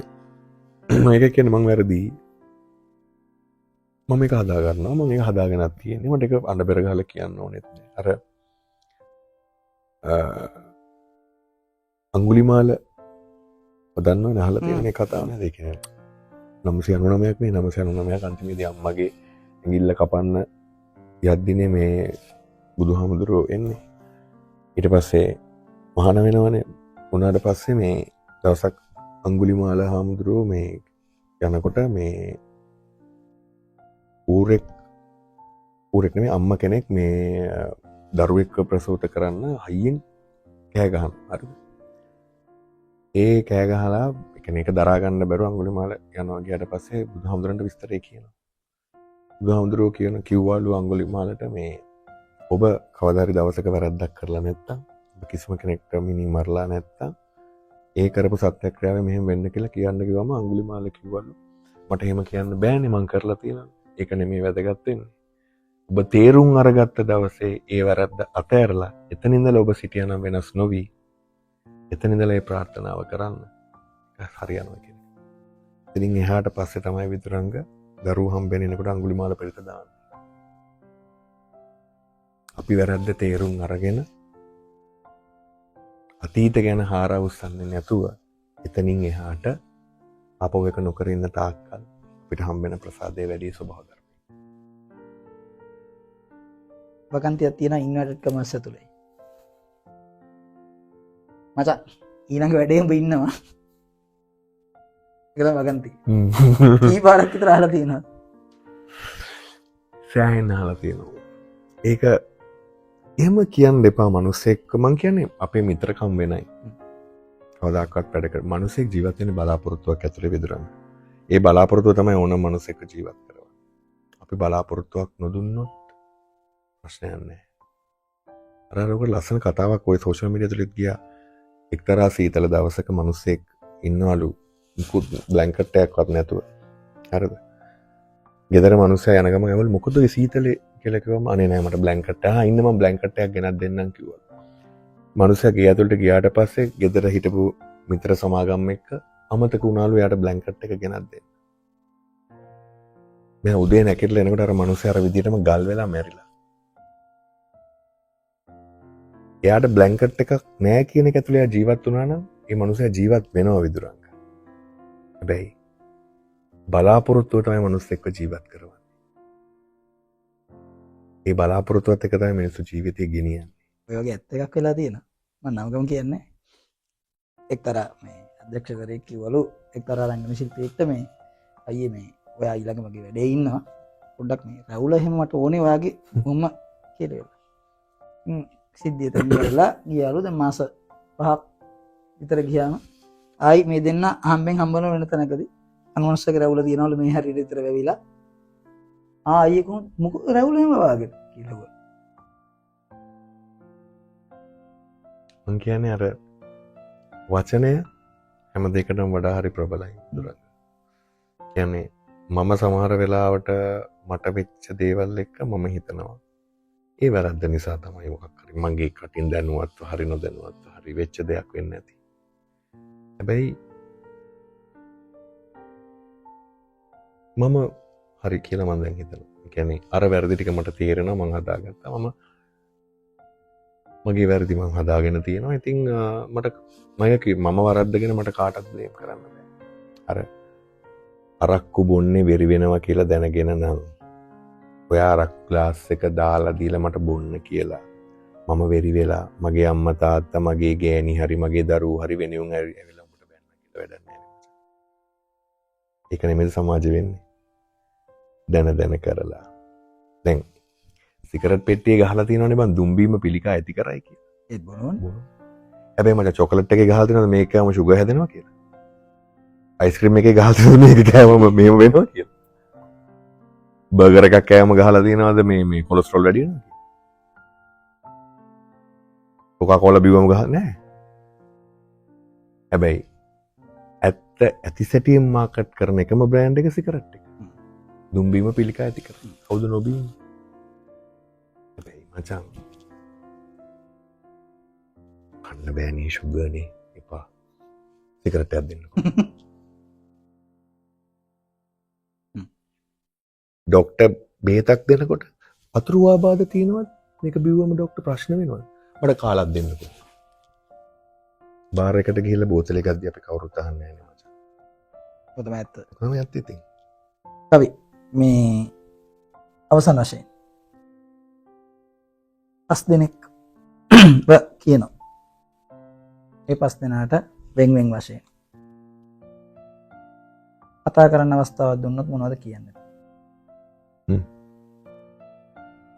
මම එක කියන්නේ මං වැරදි. මම ඒක හදා ගන්නවා. මං ඒක හදාගෙනත් තියෙන්නේ. මට ඒක අඬ බෙර ගහලා කියන්න ඕනෙත් නෑ. අර අඟුලිමාල දන්නවනේ, අහලා තියෙන මේ කතාව නේද? ඒ කියන්නේ නවසිය අනූනමයක් නේ, නවසිය අනූනමයක් අන්තිමේදී අම්මගේ ඇඟිල්ල කපන්න යද්දිනේ මේ බුදුහාමුදුරුවෝ එන්නේ. ඊට පස්සේ මහාන වෙනවනේ. වුණාට පස්සේ මේ දවසක් අඟුලිමාල හාමුදුරුවෝ මේ යනකොට මේ ඌරෙක් නෙමෙයි අම්මා කෙනෙක් මේ දරුවෙක්ව ප්‍රසූත කරන්න හයියෙන් කෑ ගහනවා. හරිද? ඒ කෑ ගහලා ඒ කියන්නේ ඒක දරා ගන්න බැරුව අඟුලිමාල යනවා. ගියාට පස්සේ බුදුහාමුදුරන්ට විස්තරේ කියනවා. බුදුහාමුදුරුවෝ කිව්වලු අඟුලිමාලට මේ ඔබ කවදා හරි දවසක වැරද්දක් කරලා නැත්තම්, ඔබ කිසිම කෙනෙක්ට මිනි මරලා නැත්තම් ඒ කරපු සත්‍යක්‍රියාව මෙහෙම වෙන්න කියලා කියන්න කිව්වම අඟුලිමාල කිව්වලු මට එහෙම කියන්න බෑනේ, මං කරලා තියෙනවා. ඒක නෙමෙයි වැදගත් වෙන්නේ. ඔබ තේරුම් අරගත්ත දවසේ ඒ වැරද්ද අතෑරලා එතන ඉඳලා ඔබ සිටියා නම් වෙනස් නොවි එතන ඉඳලා ඒ ප්‍රාර්ථනාව කරන්න හරියනවා කියන එක. ඉතින් එහාට පස්සේ තමයි විදුරංග දරුවෝ හම්බෙන්න එනකොට අඟුලිමාල පෙරත දාන්නේ. අපි වැරද්ද තේරුම් අරගෙන අතීත ගැන හාර උස්සන්නේ නැතුව එතනින් එහාට ආපහු එක නොකර ඉන්න තාක්කල් අපිට හම්බෙන ප්‍රසාදය වැඩි ස්වභාව ධර්මයි. වගන්තියක් තියෙනවා ඉන්වර්ටඩ් කමර්ස් ඇතුලේ. මචං ඊළඟ වැඩේ උඹ ඉන්නවා. ඒක තමයි වගන්ති. කී පාරක් විතර අහලා තියෙනවා. සෑහෙන්න අහලා තියෙනවා. ඒක එහෙම කියන්න එපා මිනිස්සෙක්. මං කියන්නේ අපේ මිත්‍රකම් වෙනයි. කවදාකවත් වැඩ කර මිනිස්සෙක් ජීවත් වෙන බලාපොරොත්තුවක් ඇතුලේ විදුරන. ඒ බලාපොරොත්තුව තමයි ඕනම මිනිස්සෙක්ව ජීවත් කරවන්නේ. අපි බලාපොරොත්තුවක් නොදුන්නොත් ප්‍රශ්නයක් නැහැ. අර අර ඔක ලස්සන කතාවක් ඔය සෝෂල් මීඩියා තුලිත් ගියා. එක්තරා සීතල දවසක මිනිස්සෙක් ඉන්නවලු මුකුත් බ්ලැන්කට් එකක්වත් නැතුව. හරිද? ගෙදර මිනිස්සයා යන ගමන් ඇහුවලු මොකද ඔය සීතලේ කියලා කිව්වම අනේ නෑ මට බ්ලැන්කට් එක. ඉන්න මම බ්ලැන්කට් එකක් ගෙනත් දෙන්නම් කිව්වා. මිනිස්සයා ගේ ඇතුළට ගියාට පස්සේ ගෙදර හිටපු මිත්‍ර සමාගම් එක්ක අමතක වුණාලු එයාට බ්ලැන්කට් එක ගෙනත් දෙන්න. මෙයා උදේ නැගිටලා එනකොට අර මිනිස්සයා අර විදිහටම ගල් වෙලා මැරිලා. එයාට බ්ලැන්කට් එකක් නෑ කියන එක ඇතුළේ එයා ජීවත් වුණා නම් ඒ මිනිස්සයා ජීවත් වෙනවා විදුරංග. හැබැයි බලාපොරොත්තුව තමයි මිනිස් එක්ක ජීවත් කරවන්නේ. ඒ බලාපොරොත්තුවත් එක්ක තමයි මිනිස්සු ජීවිතය ගෙනියන්නේ. ඔය වගේ ඇත්ත එකක් වෙලා තියෙනවා. මම නමකම කියන්නේ. එක්තරා මේ අධ්‍යක්ෂකවරයෙක් කිව්වලු එක්තරා රංගන ශිල්පියෙක්ට මේ අයියේ මේ ඔයා ඊළඟ මගේ වැඩේ ඉන්නවා. පොඩ්ඩක් මේ රැවුල එහෙම මට ඕනේ ඔයාගේ මොම්ම කියලා. සිද්ධිය තැන් කරලා ගියාලු. දැන් මාස 5ක් විතර ගියාම ආයි මේ දෙන්න හම්බෙන් හම්බන වෙන තැනකදී අනුමනුස්සගේ රැවුල තියනවලු මේ හරියට විතර වැවිලා. අයියේ කොහොමද මොකද රැවුල එහෙම වාගෙන කියලා කිව්වා. මං කියන්නේ අර වචනය හැම දෙයකටම වඩා හරි ප්‍රබලයි දුරක්. කියන්නේ මම සමහර වෙලාවට මට වෙච්ච දේවල් එක්ක මම හිතනවා ඒ වැරද්ද නිසා තමයි මොකක් හරි මගේ කටින් දැනුවත්ව හරි නොදැනුවත්ව හරි වෙච්ච දෙයක් වෙන්න ඇති. හැබැයි මම හරි කියලා මම දැන් හිතනවා. ඒ කියන්නේ අර වැරදි ටික මට තේරෙනවා, මං හදාගත්තා. මම මගේ වැරදි මං හදාගෙන තියෙනවා. ඉතින් මට මම වරද්දගෙන මට කාටවත් බ්ලේම් කරන්න බෑ. අර අරක්කු බොන්නේ වෙරි වෙනවා කියලා දැනගෙන නම් ඔයා අරක් ග්ලාස් එක දාලා දීලා මට බොන්න කියලා මම වෙරි වෙලා මගේ අම්මා තාත්තා මගේ ගෑණි හරි මගේ දරුවෝ හරි වෙනුවෙන් හරි ඇවිල්ලා උඹට බැන්න කියලා වැඩක් නෑ. ඒක නෙමෙයි සමාජ වෙන්නේ. දැන දැන කරලා. දැන් සිගරට් පෙට්ටිය ගහලා තියෙනවනේ බං දුම්බීම පිළිකා ඇති කරයි කියලා. ඒත් බොනවනේ. හැබැයි මට චොකලට් එකේ ගහලා තියෙනවද මේක කෑවම ෂුගර් හැදෙනවා කියලා. අයිස්ක්‍රීම් එකේ ගහලා තියෙනවද මේක කෑවම මෙහෙම වෙනවා කියලා. බර්ගර් එකක් කෑවම ගහලා තියෙනවද මේ කොලෙස්ටරෝල් වැඩි වෙනවා කියලා. කොකා කෝලා බිව්වම ගහලා නෑ. හැබැයි ඇත්ත ඇති සැටියෙන් මාකට් කරන එකම බ්‍රෑන්ඩ් එක සිගරට් එක. දුම්බීම පිළිකා ඇති කරනවා. කවුද නොබීන්නේ? හැබැයි මචං කන්න බෑනේ ෂුගර් නේ එපා. සිගරට් එකක් දෙන්නකෝ. ඩොක්ටර් බේතක් දෙනකොට අතුරු ආබාධ තියෙනවද? මේක බිව්වම ඩොක්ටර් ප්‍රශ්න වෙනවද? මට කාලක් දෙන්නකෝ. බාර් එකට ගිහිල්ලා බෝතල එකක් දී අපි කවුරුත් අහන්නේ නැහැ නේ මචං. ඔය තමයි ඇත්ත. ඔය තමයි ඇත්ත ඉතින්. කවි මේ අවසන් වශයෙන් 5 දෙනෙක් කියනවා. ඒ පස් දෙනාට වෙන් වෙන් වශයෙන් කතා කරන්න අවස්ථාවක් දුන්නොත් මොනවද කියන්නේ?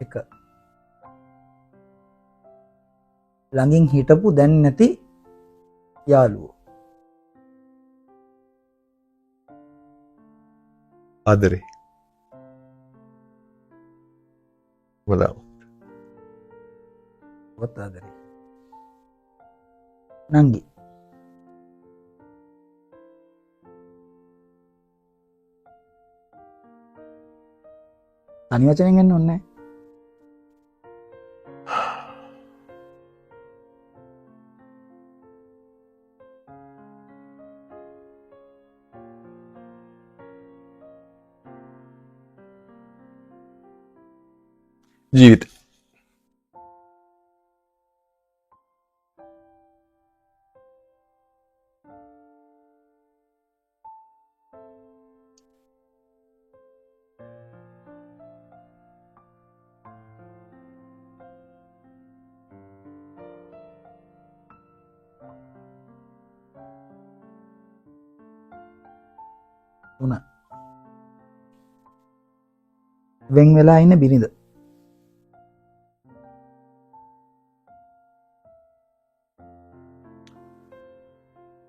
එක, ළඟින් හිටපු දැන් නැති යාළුවෝ. ආදරේ. වදාම. ඔබත් ආදරේ. නංගි. තනි වචනෙන් එන්න ඕනේ නෑ. ජීවිත. තුන, වෙන් වෙලා ඉන්න බිරිඳ.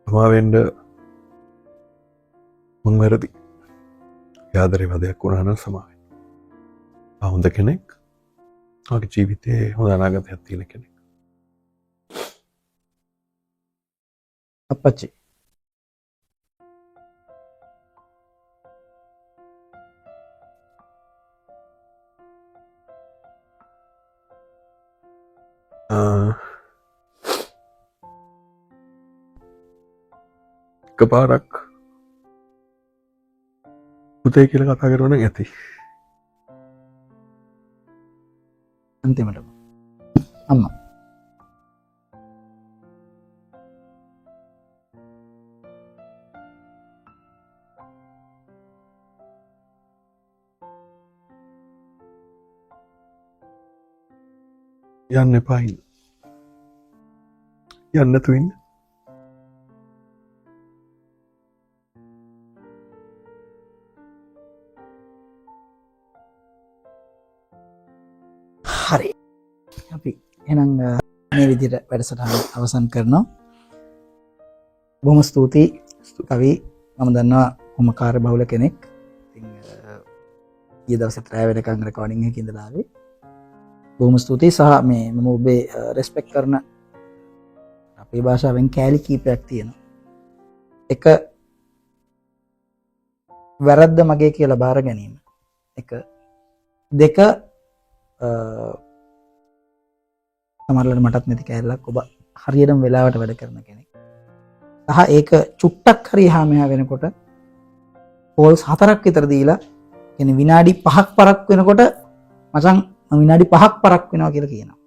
තමා වෙන්න මං වැරදි. ආදරේ වදයක් වුණා නම් සමා වෙන්න. ආ හොඳ කෙනෙක්. ඔයාගේ ජීවිතේ හොඳ අනාගතයක් තියෙන කෙනෙක්. අප්පච්චි. එකපාරක් පුතේ කියලා කතා කරනවා නම් ඇති. අන්තිමටම අම්මා. යන්න එපා ඉන්න. යන්න නැතුව ඉන්න. හරි. අපි එහෙනම් මේ විදිහට වැඩසටහන අවසන් කරනවා. බොහොම ස්තුතියි කවි. මම දන්නවා බොහොම කාර්යබහුල කෙනෙක්. ඉතින් ඊයේ දවසේත් රැ වෙනකන් රෙකෝඩින් එකක ඉඳලා ආවේ. බොහොම ස්තුතියි. සහ මේ මම ඔබේ රෙස්පෙක්ට් කරන අපේ භාෂාවෙන් කෑලි කීපයක් තියෙනවා. එක, වැරද්ද මගේ කියලා බාර ගැනීම. එක, දෙක, සමහරවිට මටත් නැති කෑල්ලක් ඔබ හරියටම වෙලාවට වැඩ කරන කෙනෙක්. සහ ඒක චුට්ටක් හරි එහා මෙහා වෙනකොට කෝල්ස් 4ක් විතර දීලා, කියන්නේ විනාඩි 5ක් පරක් වෙනකොට මචං මම විනාඩි 5ක් පරක් වෙනවා කියලා කියනවා.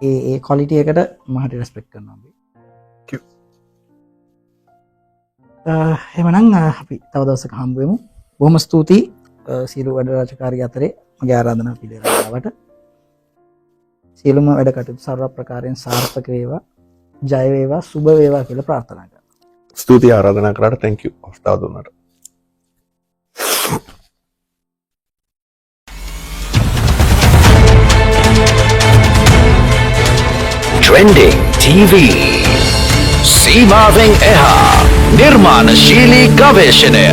ඒ ක්වොලිටි එකට මම හරි රෙස්පෙක්ට් කරනවා අපි. එහෙමනම් අපි තව දවසක හම්බ වෙමු. බොහොම ස්තුතියි සියලු වැඩ රාජකාරී අතරේ මගේ ආරාධනාව පිළිඅරගෙන ආවට. සියලුම වැඩ කටයුතු සර්ව ප්‍රකාරයෙන් සාර්ථක වේවා, ජය වේවා, සුබ වේවා කියලා ප්‍රාර්ථනා කරනවා. ස්තුතියි ආරාධනා කරාට. Thank you අවස්ථාව දුන්නාට. Trending TV. සීමාවෙන් එහා නිර්මාණශීලී ගවේෂණය.